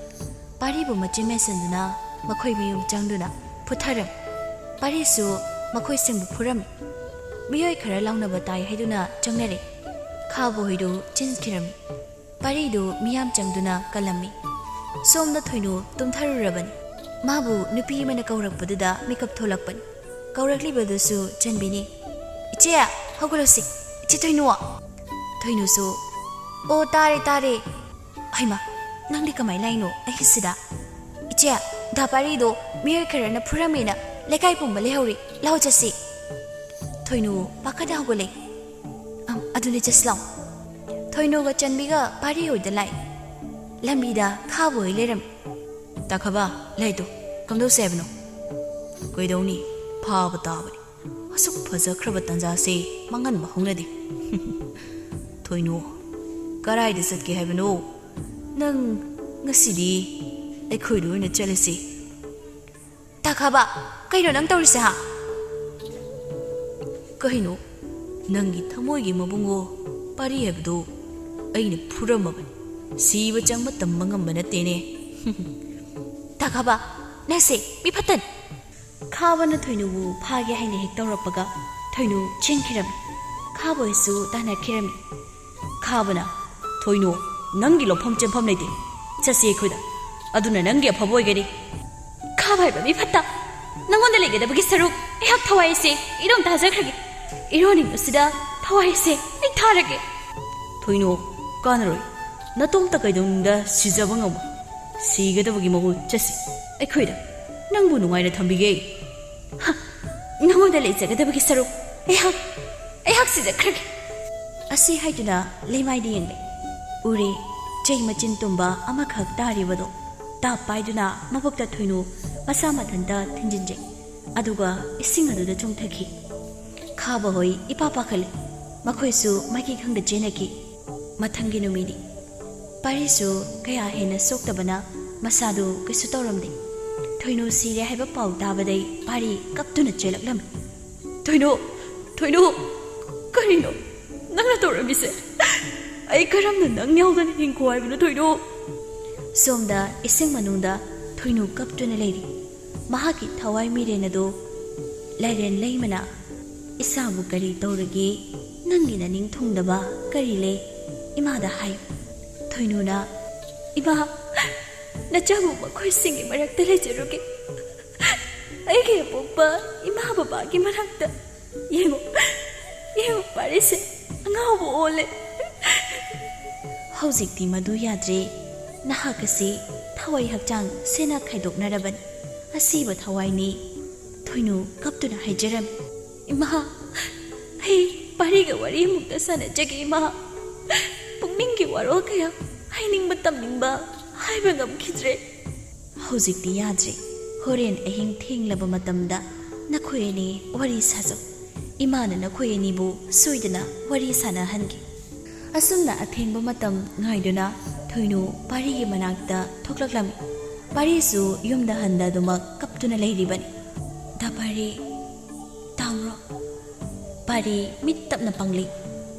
ꯄꯥꯔꯤꯕꯨ ꯃꯆꯤꯟ ꯃꯦꯟꯁꯤꯟꯗꯨꯅ ꯃꯈꯣꯏ ꯃꯌꯨꯝ ꯆꯪꯗꯨꯅ ꯐꯨꯊꯔꯝꯃꯤ꯫ ꯄꯥꯔꯤꯁꯨ ꯃꯈꯣꯏꯁꯤꯡꯕꯨ ꯐꯨꯔꯝꯃꯤ꯫ ꯃꯤꯑꯣꯏ ꯈꯔ ꯂꯥꯎꯅꯕ ꯇꯥꯏ ꯍꯥꯏꯗꯨꯅ ꯆꯪꯅꯔꯦ꯫ ꯈꯥꯕ ꯍꯨꯏꯗꯨ ꯆꯦꯟꯈꯤꯔꯝꯃꯤ꯫ ꯄꯥꯔꯤꯗꯨ ꯃꯤꯌꯥꯝ ꯆꯪꯗꯨꯅ ꯀꯜꯂꯝꯃꯤ꯫ ꯁꯣꯝꯗ ꯊꯣꯏꯅꯨ ꯇꯨꯝꯊꯔꯨꯔꯕꯅꯤ꯫ ꯃꯥꯕꯨ ꯅꯨꯄꯤ ꯑꯃꯅ ꯀꯧꯔꯛꯄꯗꯨꯗ ꯃꯤꯀꯞ ꯊꯣꯛꯂꯛꯄꯅꯤ꯫ ꯀꯧꯔꯛꯂꯤꯕꯗꯨꯁꯨ ꯆꯟꯕꯤꯅꯤ꯫ "ꯏꯆꯦ, ꯍꯧꯒꯠꯂꯣꯁꯤ꯫ ꯏꯆꯦ ꯊꯣꯏꯅꯨ!" ꯊꯣꯏꯅꯨꯁꯨ, "ꯑꯣ, ꯇꯥꯔꯦ, ꯇꯥꯔꯦ꯫ ꯍꯩꯃꯥ, ꯅꯪꯗꯤ ꯀꯃꯥꯏ ꯂꯥꯛꯏꯅꯣ ꯑꯍꯤꯡꯁꯤꯗ? ꯏꯆꯦ, ꯗꯥ ꯄꯥꯔꯤꯗꯣ ꯃꯤꯑꯣꯏ ꯈꯔꯅ ꯐꯨꯔꯝꯃꯦꯅ ꯂꯩꯀꯥꯏ ꯄꯨꯝꯕ ꯂꯩꯍꯧꯔꯤ꯫ ꯂꯥꯎ ꯆꯠꯁꯤ꯫" ꯊꯣꯏꯅꯨ ꯄꯥꯈꯠꯅ ꯍꯧꯒꯠꯂꯦ꯫ "ꯑꯝ, ꯑꯗꯨꯅꯦ, ꯆꯠꯁꯤ ꯂꯥꯎ꯫" ꯊꯣꯏꯅꯨꯒ ꯆꯟꯕꯤꯒ ꯄꯥꯔꯤ ꯍꯣꯏꯗ ꯂꯥꯛꯏ꯫ ꯂꯝꯕꯤꯗ ꯈꯥꯕ ꯍꯣꯏ ꯂꯩꯔꯝꯃꯤ꯫ "ꯇꯥꯈꯕ, ꯂꯩꯗꯣ ꯀꯝꯗꯧꯁꯦ ꯍꯥꯏꯕꯅꯣ?" "ꯀꯩꯗꯧꯅꯤ, ꯐꯥꯕ ꯇꯥꯕꯅꯤ꯫ ꯑꯁꯨꯛ ꯐꯖꯈ꯭ꯔꯕ ꯇꯥꯟꯖꯥꯁꯦ ꯃꯥꯡꯍꯟꯕ ꯍꯧꯅꯗꯦ꯫" "ꯊꯣꯏꯅꯨ, ꯀꯔꯥꯏꯗ ꯆꯠꯀꯦ ꯍꯥꯏꯕꯅꯣ? ꯅꯪ ꯉꯁꯤꯗꯤ ꯑꯩꯈꯣꯏꯗ ꯑꯣꯏꯅ ꯆꯠꯂꯁꯤ꯫" "ꯇꯥꯈꯕ, ꯀꯩꯅꯣ ꯅꯪ ꯇꯧꯔꯤꯁꯦ, ꯍꯥ?" "ꯀꯩꯅꯣ, ꯅꯪꯒꯤ ꯊꯃꯣꯏꯒꯤ ꯃꯕꯨꯡꯉꯣ ꯄꯥꯔꯤ ꯍꯥꯏꯕꯗꯨ ꯑꯩꯅ ꯐꯨꯔꯝꯃꯕꯅꯤ꯫ ꯁꯤꯕ ꯆꯪꯕ ꯇꯝꯕ ꯉꯝꯕ ꯅꯠꯇꯦꯅꯦ꯫" "ꯇꯥꯈꯕ, ꯅꯪꯁꯦ ꯃꯤ ꯐꯠꯇꯅꯤ꯫" ꯈꯥꯕꯅ ꯊꯣꯏꯅꯨꯕꯨ ꯐꯥꯒꯦ ꯍꯥꯏꯅ ꯍꯦꯛ ꯇꯧꯔꯛꯄꯒ ꯊꯣꯏꯅꯨ ꯆꯦꯟꯈꯤꯔꯝꯃꯤ꯫ ꯈꯥꯕ ꯍꯣꯏꯁꯨ ꯇꯥꯟꯅꯈꯤꯔꯝꯃꯤ꯫ ꯈꯥꯕꯅ, "ꯊꯣꯏꯅꯨ, ꯅꯪꯒꯤ ꯂꯧꯐꯝ ꯆꯦꯟꯐꯝ ꯂꯩꯇꯦ꯫ ꯆꯠꯁꯤ ꯑꯩꯈꯣꯏꯗ꯫ ꯑꯗꯨꯅ ꯅꯪꯒꯤ ꯑꯐꯕ ꯑꯣꯏꯒꯅꯤ꯫" "ꯈꯥꯕ ꯍꯥꯏꯕ ꯃꯤ ꯐꯠꯇ, ꯅꯪꯉꯣꯟꯗ ꯂꯩꯒꯗꯕꯒꯤ ꯁꯔꯨꯛ ꯑꯩꯍꯥꯛ ꯊꯋꯥꯏ ꯑꯁꯦ ꯏꯔꯣꯝ ꯊꯥꯖꯈ꯭ꯔꯒꯦ꯫ ꯏꯔꯣ ꯅꯤꯡꯕꯁꯤꯗ ꯊꯋꯥꯏ ꯑꯁꯦ ꯑꯩ ꯊꯥꯔꯒꯦ꯫" "ꯊꯣꯏꯅꯨ, ꯀꯥꯟꯅꯔꯣꯏ꯫ ꯅꯇꯣꯝꯇ ꯀꯩꯗꯧꯅꯨꯡꯗ ꯁꯤꯖꯕ ꯉꯝꯃꯣꯏ꯫ ꯁꯤꯒꯗꯕꯒꯤ ꯃꯍꯨꯠ ꯆꯠꯁꯤ ꯑꯩꯈꯣꯏꯗ꯫ ꯅꯪꯕꯨ ꯅꯨꯡꯉꯥꯏꯅ ꯊꯝꯕꯤꯒꯦ꯫" "ꯍ, ꯅꯉꯣꯟꯗ ꯂꯩꯖꯒꯗꯕꯒꯤ ꯁꯔꯨꯛ ꯑꯩꯍꯥꯛ, ꯑꯩꯍꯥꯛ ꯁꯤꯖꯈ꯭ꯔꯒꯦ꯫" ꯑꯁꯤ ꯍꯥꯏꯗꯨꯅ ꯂꯩꯃꯥꯏꯗ ꯌꯦꯡꯂꯦ꯫ ꯎꯔꯦ, ꯆꯩ ꯃꯆꯤꯟ ꯇꯨꯝꯕ ꯑꯃꯈꯛ ꯇꯥꯔꯤꯕꯗꯣ ꯇꯥꯞ ꯄꯥꯏꯗꯨꯅ ꯃꯕꯨꯛꯇ ꯊꯣꯏꯅꯨ ꯃꯁꯥ ꯃꯊꯟꯇ ꯊꯤꯟꯖꯤꯟꯖꯩ꯫ ꯑꯗꯨꯒ ꯏꯁꯤꯡ ꯑꯗꯨꯗ ꯆꯣꯡꯊꯈꯤ꯫ ꯈꯥꯕ ꯍꯣꯏ ꯏꯄꯥ ꯄꯥꯈꯠꯂꯦ꯫ ꯃꯈꯣꯏꯁꯨ ꯃꯥꯏꯀꯩ ꯈꯪꯗ ꯆꯦꯟꯅꯈꯤ꯫ ꯃꯊꯪꯒꯤ ꯅꯨꯃꯤꯠꯅꯤ꯫ ꯄꯥꯔꯤꯁꯨ ꯀꯌꯥ ꯍꯦꯟꯅ ꯁꯣꯛꯇꯕꯅ ꯃꯁꯥꯗꯨ ꯀꯩꯁꯨ ꯇꯧꯔꯝꯗꯦ꯫ ꯊꯣꯏꯅꯨ ꯁꯤꯔꯦ ꯍꯥꯏꯕ ꯄꯥꯎ ꯇꯥꯕꯗꯩ ꯄꯥꯔꯤ ꯀꯞꯇꯨꯅ ꯆꯦꯜꯂꯛꯂꯝꯃꯤ꯫ "ꯊꯣꯏꯅꯨ! ꯊꯣꯏꯅꯨ! ꯀꯔꯤꯅꯣ ꯅꯪꯅ ꯇꯧꯔꯝꯃꯤꯁꯦ? ꯑꯩ ꯀꯔꯝꯅ ꯅꯪ ꯌꯥꯎꯗꯅ ꯍꯤꯡꯈꯣ ꯍꯥꯏꯕꯅꯣ, ꯊꯣꯏꯅꯨ?" ꯁꯣꯝꯗ ꯏꯁꯤꯡ ꯃꯅꯨꯡꯗ ꯊꯣꯏꯅꯨ ꯀꯞꯇꯨꯅ ꯂꯩꯔꯤ꯫ ꯃꯍꯥꯛꯀꯤ ꯊꯋꯥꯏ ꯃꯤꯔꯦꯟ ꯑꯗꯨ ꯂꯥꯏꯔꯦꯟ ꯂꯩꯃꯅ, "ꯏꯆꯥꯕꯨ ꯀꯔꯤ ꯇꯧꯔꯒꯦ? ꯅꯪꯒꯤ ꯅꯅꯤꯡ ꯊꯨꯡꯗꯕ ꯀꯔꯤ ꯂꯩ? ꯏꯃꯥꯗ ꯍꯥꯏꯌꯨ꯫" ꯊꯣꯏꯅꯨꯅ, "ꯏꯃꯥ, ꯅꯆꯥꯕꯨ ꯃꯈꯣꯏꯁꯤꯡꯒꯤ ꯃꯔꯛꯇ ꯂꯩꯖꯔꯨꯒꯦ꯫ ꯑꯩꯒꯤ ꯑꯄꯣꯛꯄ ꯏꯃꯥ ꯕꯕꯥꯒꯤ ꯃꯅꯥꯛꯇ꯫ ꯌꯦꯡꯉꯨ, ꯌꯦꯡꯉꯨ, ꯄꯥꯔꯤꯁꯦ ꯑꯉꯥꯎꯕ ꯑꯣꯜꯂꯦ꯫ ꯍꯧꯖꯤꯛꯇꯤ ꯃꯗꯨ ꯌꯥꯗ꯭ꯔꯦ꯫ ꯅꯍꯥꯛ ꯑꯁꯤ ꯊꯋꯥꯏ ꯍꯛꯆꯥꯡ ꯁꯦꯟꯅ ꯈꯥꯏꯗꯣꯛꯅꯔꯕꯅꯤ꯫ ꯑꯁꯤꯕ ꯊꯋꯥꯏꯅꯤ꯫ ꯊꯣꯏꯅꯨ ꯀꯞꯇꯨꯅ ꯍꯥꯏꯖꯔꯝꯃꯤ꯫ "ꯏꯃꯥ, ꯑꯩ ꯄꯥꯔꯤꯒ ꯋꯥꯔꯤ ꯑꯃꯨꯛꯇ ꯁꯥꯟꯅꯖꯒꯦ, ꯏꯃꯥ꯫ ꯄꯨꯛꯅꯤꯡꯒꯤ ꯋꯥꯔꯣꯜ ꯀꯌꯥ ꯍꯥꯏꯅꯤꯡꯕ ꯇꯝꯅꯤꯡꯕ ꯍꯥꯏꯕ ꯉꯝꯈꯤꯗ꯭ꯔꯦ꯫ ꯍꯧꯖꯤꯛꯇꯤ ꯌꯥꯗ꯭ꯔꯦ꯫ ꯍꯣꯔꯦꯟ ꯑꯍꯤꯡ ꯊꯦꯡꯂꯕ ꯃꯇꯝꯗ ꯅꯈꯣꯏ ꯑꯅꯤ ꯋꯥꯔꯤ ꯁꯥꯖꯧ꯫ ꯏꯃꯥꯅ ꯅꯈꯣꯏ ꯑꯅꯤꯕꯨ ꯁꯣꯏꯗꯅ ꯋꯥꯔꯤ ꯁꯥꯟꯅꯍꯟꯒꯦ꯫" ꯑꯁꯨꯝꯅ ꯑꯊꯦꯡꯕ ꯃꯇꯝ ꯉꯥꯏꯗꯨꯅ ꯊꯣꯏꯅꯨ ꯄꯥꯔꯤꯒꯤ ꯃꯅꯥꯛꯇ ꯊꯣꯛꯂꯛꯂꯝꯃꯤ꯫ ꯄꯥꯔꯤꯁꯨ ꯌꯨꯝꯗ ꯍꯟꯗꯗꯨꯃꯛ ꯀꯞꯇꯨꯅ ꯂꯩꯔꯤꯕꯅꯤ꯫ "ꯗꯥ ꯄꯥꯔꯤ, ꯇꯥꯡꯔꯣ?" ꯄꯥꯔꯤ ꯃꯤꯠ ꯇꯞꯅ ꯄꯥꯡꯂꯤ꯫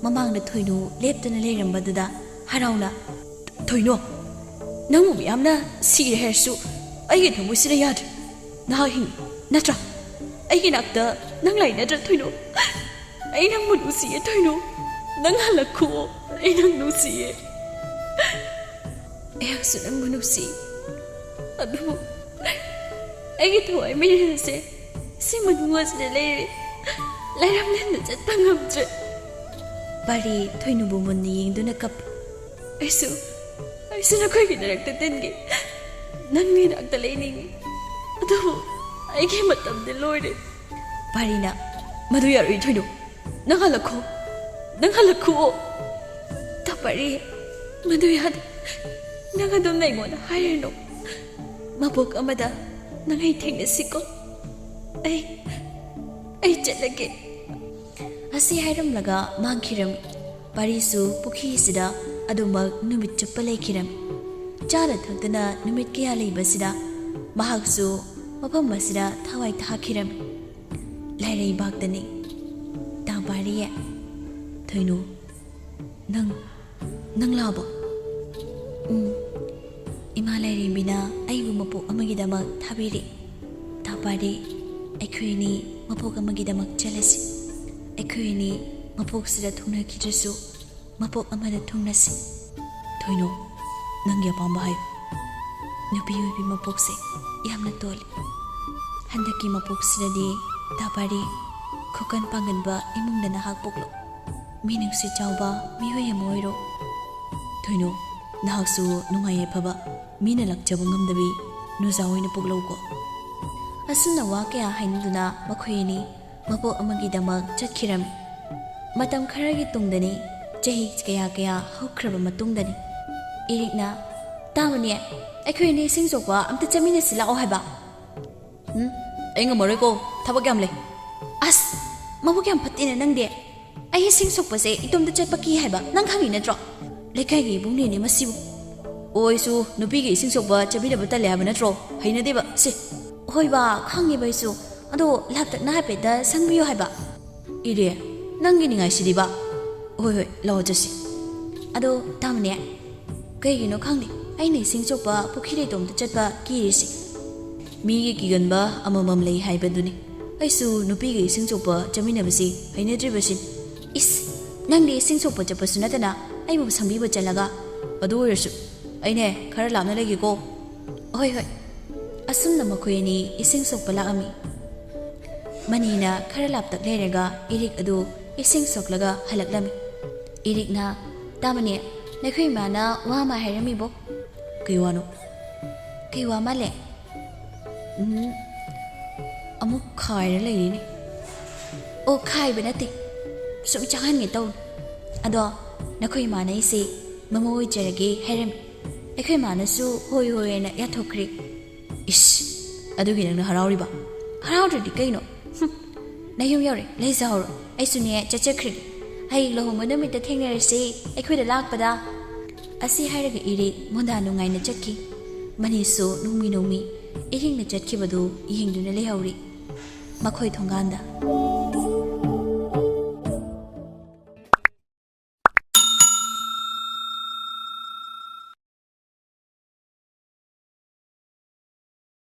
ꯃꯃꯥꯡꯗ ꯊꯣꯏꯅꯨ ꯂꯦꯞꯇꯨꯅ ꯂꯩꯔꯝꯕꯗꯨꯗ ꯍꯔꯥꯎꯅ, "ꯊꯣꯏꯅꯨ, ꯅꯪꯕꯨ ꯃꯤꯌꯥꯝꯅ ꯁꯤꯔꯦ ꯍꯥꯏꯔꯁꯨ ꯑꯩꯒꯤ ꯊꯃꯣꯏꯁꯤꯅ ꯌꯥꯗ꯭ꯔꯦ꯫ ꯅꯍꯥꯛ ꯍꯤꯡꯉꯤ ꯅꯠꯇ꯭ꯔꯥ? ꯑꯩꯒꯤ ꯅꯥꯛꯇ ꯅꯪ ꯂꯩ ꯅꯠꯇ꯭ꯔꯥ, ꯊꯣꯏꯅꯨ? ꯑꯩ ꯅꯪꯕꯨ ꯅꯨꯡꯁꯤꯌꯦ, ꯊꯣꯏꯅꯨ꯫ ꯅꯪ ꯍꯜꯂꯛꯈꯨꯑꯣ꯫ ꯑꯩ ꯅꯪ ꯅꯨꯡꯁꯤꯌꯦ꯫ ꯑꯩꯍꯥꯛꯁꯨ ꯅꯪꯕꯨ ꯅꯨꯡꯁꯤ꯫ ꯑꯗꯨꯕꯨ ꯑꯩꯒꯤ ꯊꯋꯥꯏ ꯃꯤꯔꯦꯜꯁꯦ ꯁꯤ ꯃꯅꯨꯡ ꯑꯁꯤꯗ ꯂꯩꯔꯦ꯫ ꯂꯩꯔꯝꯂꯦꯟꯗ ꯆꯠꯄ ꯉꯝꯗ꯭ꯔꯦ꯫" ꯄꯥꯔꯤ ꯊꯣꯏꯅꯨꯕꯨ ꯃꯨꯟꯅ ꯌꯦꯡꯗꯨꯅ ꯀꯞꯄꯤ꯫ "ꯑꯩꯁꯨ, ꯑꯩꯁꯨ ꯅꯈꯣꯏꯒꯤ ꯅꯔꯛꯇ ꯇꯤꯟꯒꯦ꯫ ꯅꯪꯒꯤ ꯅꯥꯛꯇ ꯂꯩꯅꯤꯡꯉꯤ꯫ ꯑꯗꯨꯕꯨ ꯑꯩꯒꯤ ꯃꯇꯝꯗꯤ ꯂꯣꯏꯔꯦ꯫" ꯄꯥꯔꯤꯅ, "ꯃꯗꯨ ꯌꯥꯔꯣꯏ ꯊꯣꯏꯅꯨ꯫ ꯅꯪ ꯍꯜꯂꯛꯈꯣ꯫ ꯅꯪ ꯍꯜꯂꯛꯈꯨꯑꯣ꯫" "ꯗꯥ ꯄꯥꯔꯤ, ꯃꯗꯨ ꯌꯥꯗꯦ꯫ ꯅꯪ ꯑꯗꯨꯝꯅ ꯑꯩꯉꯣꯟꯗ ꯍꯥꯏꯔꯅꯨ꯫ ꯃꯄꯣꯛ ꯑꯃꯗ ꯅꯪ ꯑꯩ ꯊꯦꯡꯅꯁꯤꯀꯣ꯫ ꯑꯩ, ꯑꯩ ꯆꯠꯂꯒꯦ꯫" ꯑꯁꯤ ꯍꯥꯏꯔꯝꯂꯒ ꯃꯥꯡꯈꯤꯔꯝꯃꯤ꯫ ꯄꯥꯔꯤꯁꯨ ꯄꯨꯈ꯭ꯔꯤꯁꯤꯗ ꯑꯗꯨꯃꯛ ꯅꯨꯃꯤꯠ ꯆꯨꯞꯄ ꯂꯩꯈꯤꯔꯝꯃꯤ꯫ ꯆꯥꯅ ꯊꯛꯇꯅ ꯅꯨꯃꯤꯠ ꯀꯌꯥ ꯂꯩꯕꯁꯤꯗ ꯃꯍꯥꯛꯁꯨ ꯃꯐꯝ ꯑꯁꯤꯗ ꯊꯋꯥꯏ ꯊꯥꯈꯤꯔꯝꯃꯤ꯫ ꯂꯥꯏꯔꯩꯕꯥꯛꯇꯅꯤ꯫ "ꯗꯥ ꯄꯥꯔꯤ, ꯊꯣꯏꯅꯨ, ꯅꯪ, ꯅꯪ ꯂꯥꯛꯑꯕꯣ?" "ꯎꯝ, ꯏꯃꯥ ꯂꯥꯏꯔꯦꯝꯕꯤꯅ ꯑꯩꯕꯨ ꯃꯄꯣꯛ ꯑꯃꯒꯤꯗꯃꯛ ꯊꯥꯕꯤꯔꯤ꯫ ꯗꯥ ꯄꯥꯔꯤ, ꯑꯩꯈꯣꯏ ꯑꯅꯤ ꯃꯄꯣꯛ ꯑꯃꯒꯤꯗꯃꯛ ꯆꯠꯂꯁꯤ꯫ ꯑꯩꯈꯣꯏ ꯑꯅꯤ ꯃꯄꯣꯛꯁꯤꯗ ꯊꯨꯡꯅꯈꯤꯗ꯭ꯔꯁꯨ ꯃꯄꯣꯛ ꯑꯃꯗ ꯊꯨꯡꯅꯁꯤ꯫" "ꯊꯣꯏꯅꯨ, ꯅꯪꯒꯤ ꯑꯄꯥꯝꯕ ꯍꯥꯏꯌꯨ꯫ ꯅꯨꯄꯤ ꯑꯣꯏꯕꯤ ꯃꯄꯣꯛꯁꯦ ꯌꯥꯝꯅ ꯇꯣꯜꯂꯤ꯫" ꯍꯟꯗꯛꯀꯤ ꯃꯄꯣꯛꯁꯤꯗꯗꯤ ꯇꯥꯄꯥꯔꯤ, ꯈꯨꯀꯟ ꯄꯥꯡꯒꯟꯕ ꯏꯃꯨꯡꯗ ꯅꯍꯥꯛ ꯄꯣꯛꯂꯣ꯫ ꯃꯤꯅꯨꯡꯁꯤ ꯆꯥꯎꯕ ꯃꯤꯑꯣꯏ ꯑꯃ ꯑꯣꯏꯔꯣ꯫ ꯊꯣꯏꯅꯨ, ꯅꯍꯥꯛꯁꯨ ꯅꯨꯡꯉꯥꯏ ꯌꯥꯏꯐꯕ, ꯃꯤꯅ ꯂꯥꯛꯆꯕ ꯉꯝꯗꯕꯤ ꯅꯨꯖꯥ ꯑꯣꯏꯅ ꯄꯣꯛꯂꯧꯀꯣ꯫ ꯑꯁꯨꯝꯅ ꯋꯥ ꯀꯌꯥ ꯍꯥꯏꯅꯗꯨꯅ ꯃꯈꯣꯏ ꯑꯅꯤ ꯃꯄꯣꯛ ꯑꯃꯒꯤꯗꯃꯛ ꯆꯠꯈꯤꯔꯝꯃꯤ꯫ ꯃꯇꯝ ꯈꯔꯒꯤ ꯇꯨꯡꯗꯅꯤ, ꯆꯍꯤ ꯀꯌꯥ ꯀꯌꯥ ꯍꯧꯈ꯭ꯔꯕ ꯃꯇꯨꯡꯗꯅꯤ, ꯏꯔꯤꯛꯅ, "ꯇꯥꯃꯅꯤ, ꯑꯩꯈꯣꯏ ꯑꯅꯤ ꯏꯁꯤꯡ ꯁꯣꯛꯄ ꯑꯝꯇ ꯆꯠꯃꯤꯟꯅꯁꯤ ꯂꯥꯛꯑꯣ" ꯍꯥꯏꯕ꯫ "ꯎꯝ, ꯑꯩ ꯉꯝꯃꯔꯣꯏꯀꯣ, ꯊꯕꯛ ꯌꯥꯝ ꯂꯩ꯫" "ꯑꯁ, ꯃꯕꯨꯛ ꯌꯥꯝ ꯐꯠꯇꯦꯅ ꯅꯪꯗꯤ꯫ ꯑꯩ ꯏꯁꯤꯡ ꯁꯣꯛꯄꯁꯦ ꯏꯇꯣꯝꯇ ꯆꯠꯄ ꯀꯤ ꯍꯥꯏꯕ ꯅꯪ ꯈꯪꯉꯤ ꯅꯠꯇ꯭ꯔꯣ? ꯂꯩꯀꯥꯏꯒꯤ ꯏꯕꯨꯡꯅꯦꯅꯦ ꯃꯁꯤꯕꯨ꯫" "ꯑꯣ, ꯑꯩꯁꯨ ꯅꯨꯄꯤꯒꯤ ꯏꯁꯤꯡ ꯁꯣꯛꯄ ꯆꯠꯃꯤꯟꯅꯕ ꯇꯜꯂꯦ ꯍꯥꯏꯕ ꯅꯠꯇ꯭ꯔꯣ? ꯍꯩꯅꯗꯦꯕ ꯁꯦ꯫" "ꯍꯣꯏꯕ, ꯈꯪꯉꯦꯕ ꯑꯩꯁꯨ꯫ ꯑꯗꯣ ꯂꯥꯞꯇꯛꯅ ꯍꯥꯏꯐꯦꯠꯇ ꯁꯪꯕꯤꯌꯣ ꯍꯥꯏꯕ꯫" "ꯏꯔꯦ, ꯅꯪꯒꯤ ꯅꯤꯡꯉꯥꯏꯁꯤꯗꯤꯕ꯫" "ꯍꯣꯏ, ꯍꯣꯏ, ꯂꯥꯛꯑꯣ ꯆꯠꯁꯤ꯫" "ꯑꯗꯣ ꯇꯥꯃꯅꯤ, ꯀꯩꯒꯤꯅꯣ ꯈꯪꯗꯦ, ꯑꯩꯅ ꯏꯁꯤꯡ ꯁꯣꯛꯄ ꯄꯨꯈ꯭ꯔꯤꯗ ꯏꯇꯣꯝꯇ ꯆꯠꯄ ꯀꯤꯔꯤꯁꯦ꯫" "ꯃꯤꯒꯤ ꯀꯤꯒꯟꯕ ꯑꯃꯃꯝ ꯂꯩ ꯍꯥꯏꯕꯗꯨꯅꯤ꯫ ꯑꯩꯁꯨ ꯅꯨꯄꯤꯒ ꯏꯁꯤꯡ ꯁꯣꯛꯄ ꯆꯠꯃꯤꯟꯅꯕꯁꯤ ꯍꯩꯅꯗ꯭ꯔꯤꯕꯁꯤ꯫" "ꯏꯁ, ꯅꯪꯗꯤ ꯏꯁꯤꯡ ꯁꯣꯛꯄ ꯆꯠꯄꯁꯨ ꯅꯠꯇꯅ ꯑꯩꯕꯨ ꯁꯪꯕꯤꯕ ꯆꯠꯂꯒ꯫" "ꯑꯗꯨ ꯑꯣꯏꯔꯁꯨ ꯑꯩꯅꯦ ꯈꯔ ꯂꯥꯞꯅ ꯂꯩꯒꯦꯀꯣ꯫" "ꯍꯣꯏ, ꯍꯣꯏ꯫" ꯑꯁꯨꯝꯅ ꯃꯈꯣꯏ ꯑꯅꯤ ꯏꯁꯤꯡ ꯁꯣꯛꯄ ꯂꯥꯛꯑꯝꯃꯤ꯫ ꯃꯅꯤꯅ ꯈꯔ ꯂꯥꯞꯇꯛ ꯂꯩꯔꯒ ꯏꯔꯤꯛ ꯑꯗꯨ ꯏꯁꯤꯡ ꯁꯣꯛꯂꯒ ꯍꯜꯂꯛꯂꯝꯃꯤ꯫ ꯏꯔꯤꯛꯅ, "ꯇꯥꯃꯅꯤ, ꯅꯈꯣꯏ ꯏꯃꯥꯅ ꯋꯥ ꯑꯃ ꯍꯥꯏꯔꯝꯃꯤꯕꯣ?" "ꯀꯩ ꯋꯥꯅꯣ?" "ꯀꯩ ꯋꯥ ꯃꯥꯜꯂꯦ?" "ꯎꯝ, ꯑꯃꯨꯛ ꯈꯥꯏꯔ ꯂꯩꯔꯤꯅꯦ꯫" "ꯑꯣ, ꯈꯥꯏꯕ ꯅꯠꯇꯦ, ꯁꯨꯝ ꯆꯪꯍꯟꯒꯦ ꯇꯧꯅꯤ꯫ ꯑꯗꯣ ꯅꯈꯣꯏ ꯏꯃꯥꯅ ꯑꯩꯁꯦ ꯃꯃꯧ ꯑꯣꯏꯖꯔꯒꯦ ꯍꯥꯏꯔꯝꯃꯤ꯫ ꯑꯩꯈꯣꯏ ꯏꯃꯥꯅꯁꯨ ꯍꯣꯏ ꯍꯣꯏ ꯍꯥꯏꯅ ꯌꯥꯊꯣꯛꯈ꯭ꯔꯦ꯫" "ꯏꯁ, ꯑꯗꯨꯒꯤ ꯅꯪꯅ ꯍꯔꯥꯎꯔꯤꯕ? ꯍꯔꯥꯎꯗ꯭ꯔꯗꯤ ꯀꯩꯅꯣ? ꯍꯨꯝ, ꯅꯌꯨꯝ ꯌꯧꯔꯦ, ꯂꯩꯖꯍꯧꯔꯣ꯫ ꯑꯩꯁꯨꯅꯦ ꯆꯠꯆꯈ꯭ꯔꯒꯦ꯫ ꯍꯌꯦꯡ ꯂꯨꯍꯣꯡꯕ ꯅꯨꯃꯤꯠꯇ ꯊꯦꯡꯅꯔꯁꯦ ꯑꯩꯈꯣꯏꯗ ꯂꯥꯛꯄꯗ꯫" ꯑꯁꯤ ꯍꯥꯏꯔꯒ ꯏꯔꯤꯛ ꯃꯣꯟꯗꯥ ꯅꯨꯡꯉꯥꯏꯅ ꯆꯠꯈꯤ꯫ ꯃꯅꯤꯁꯨ ꯅꯣꯡꯃꯤ ꯅꯣꯡꯃꯤ ꯏꯔꯤꯛꯅ ꯆꯠꯈꯤꯕꯗꯨ ꯌꯦꯡꯗꯨꯅ ꯂꯩꯍꯧꯔꯤ꯫ ꯃꯈꯣꯏ ꯊꯣꯡꯒꯥꯟꯗ꯫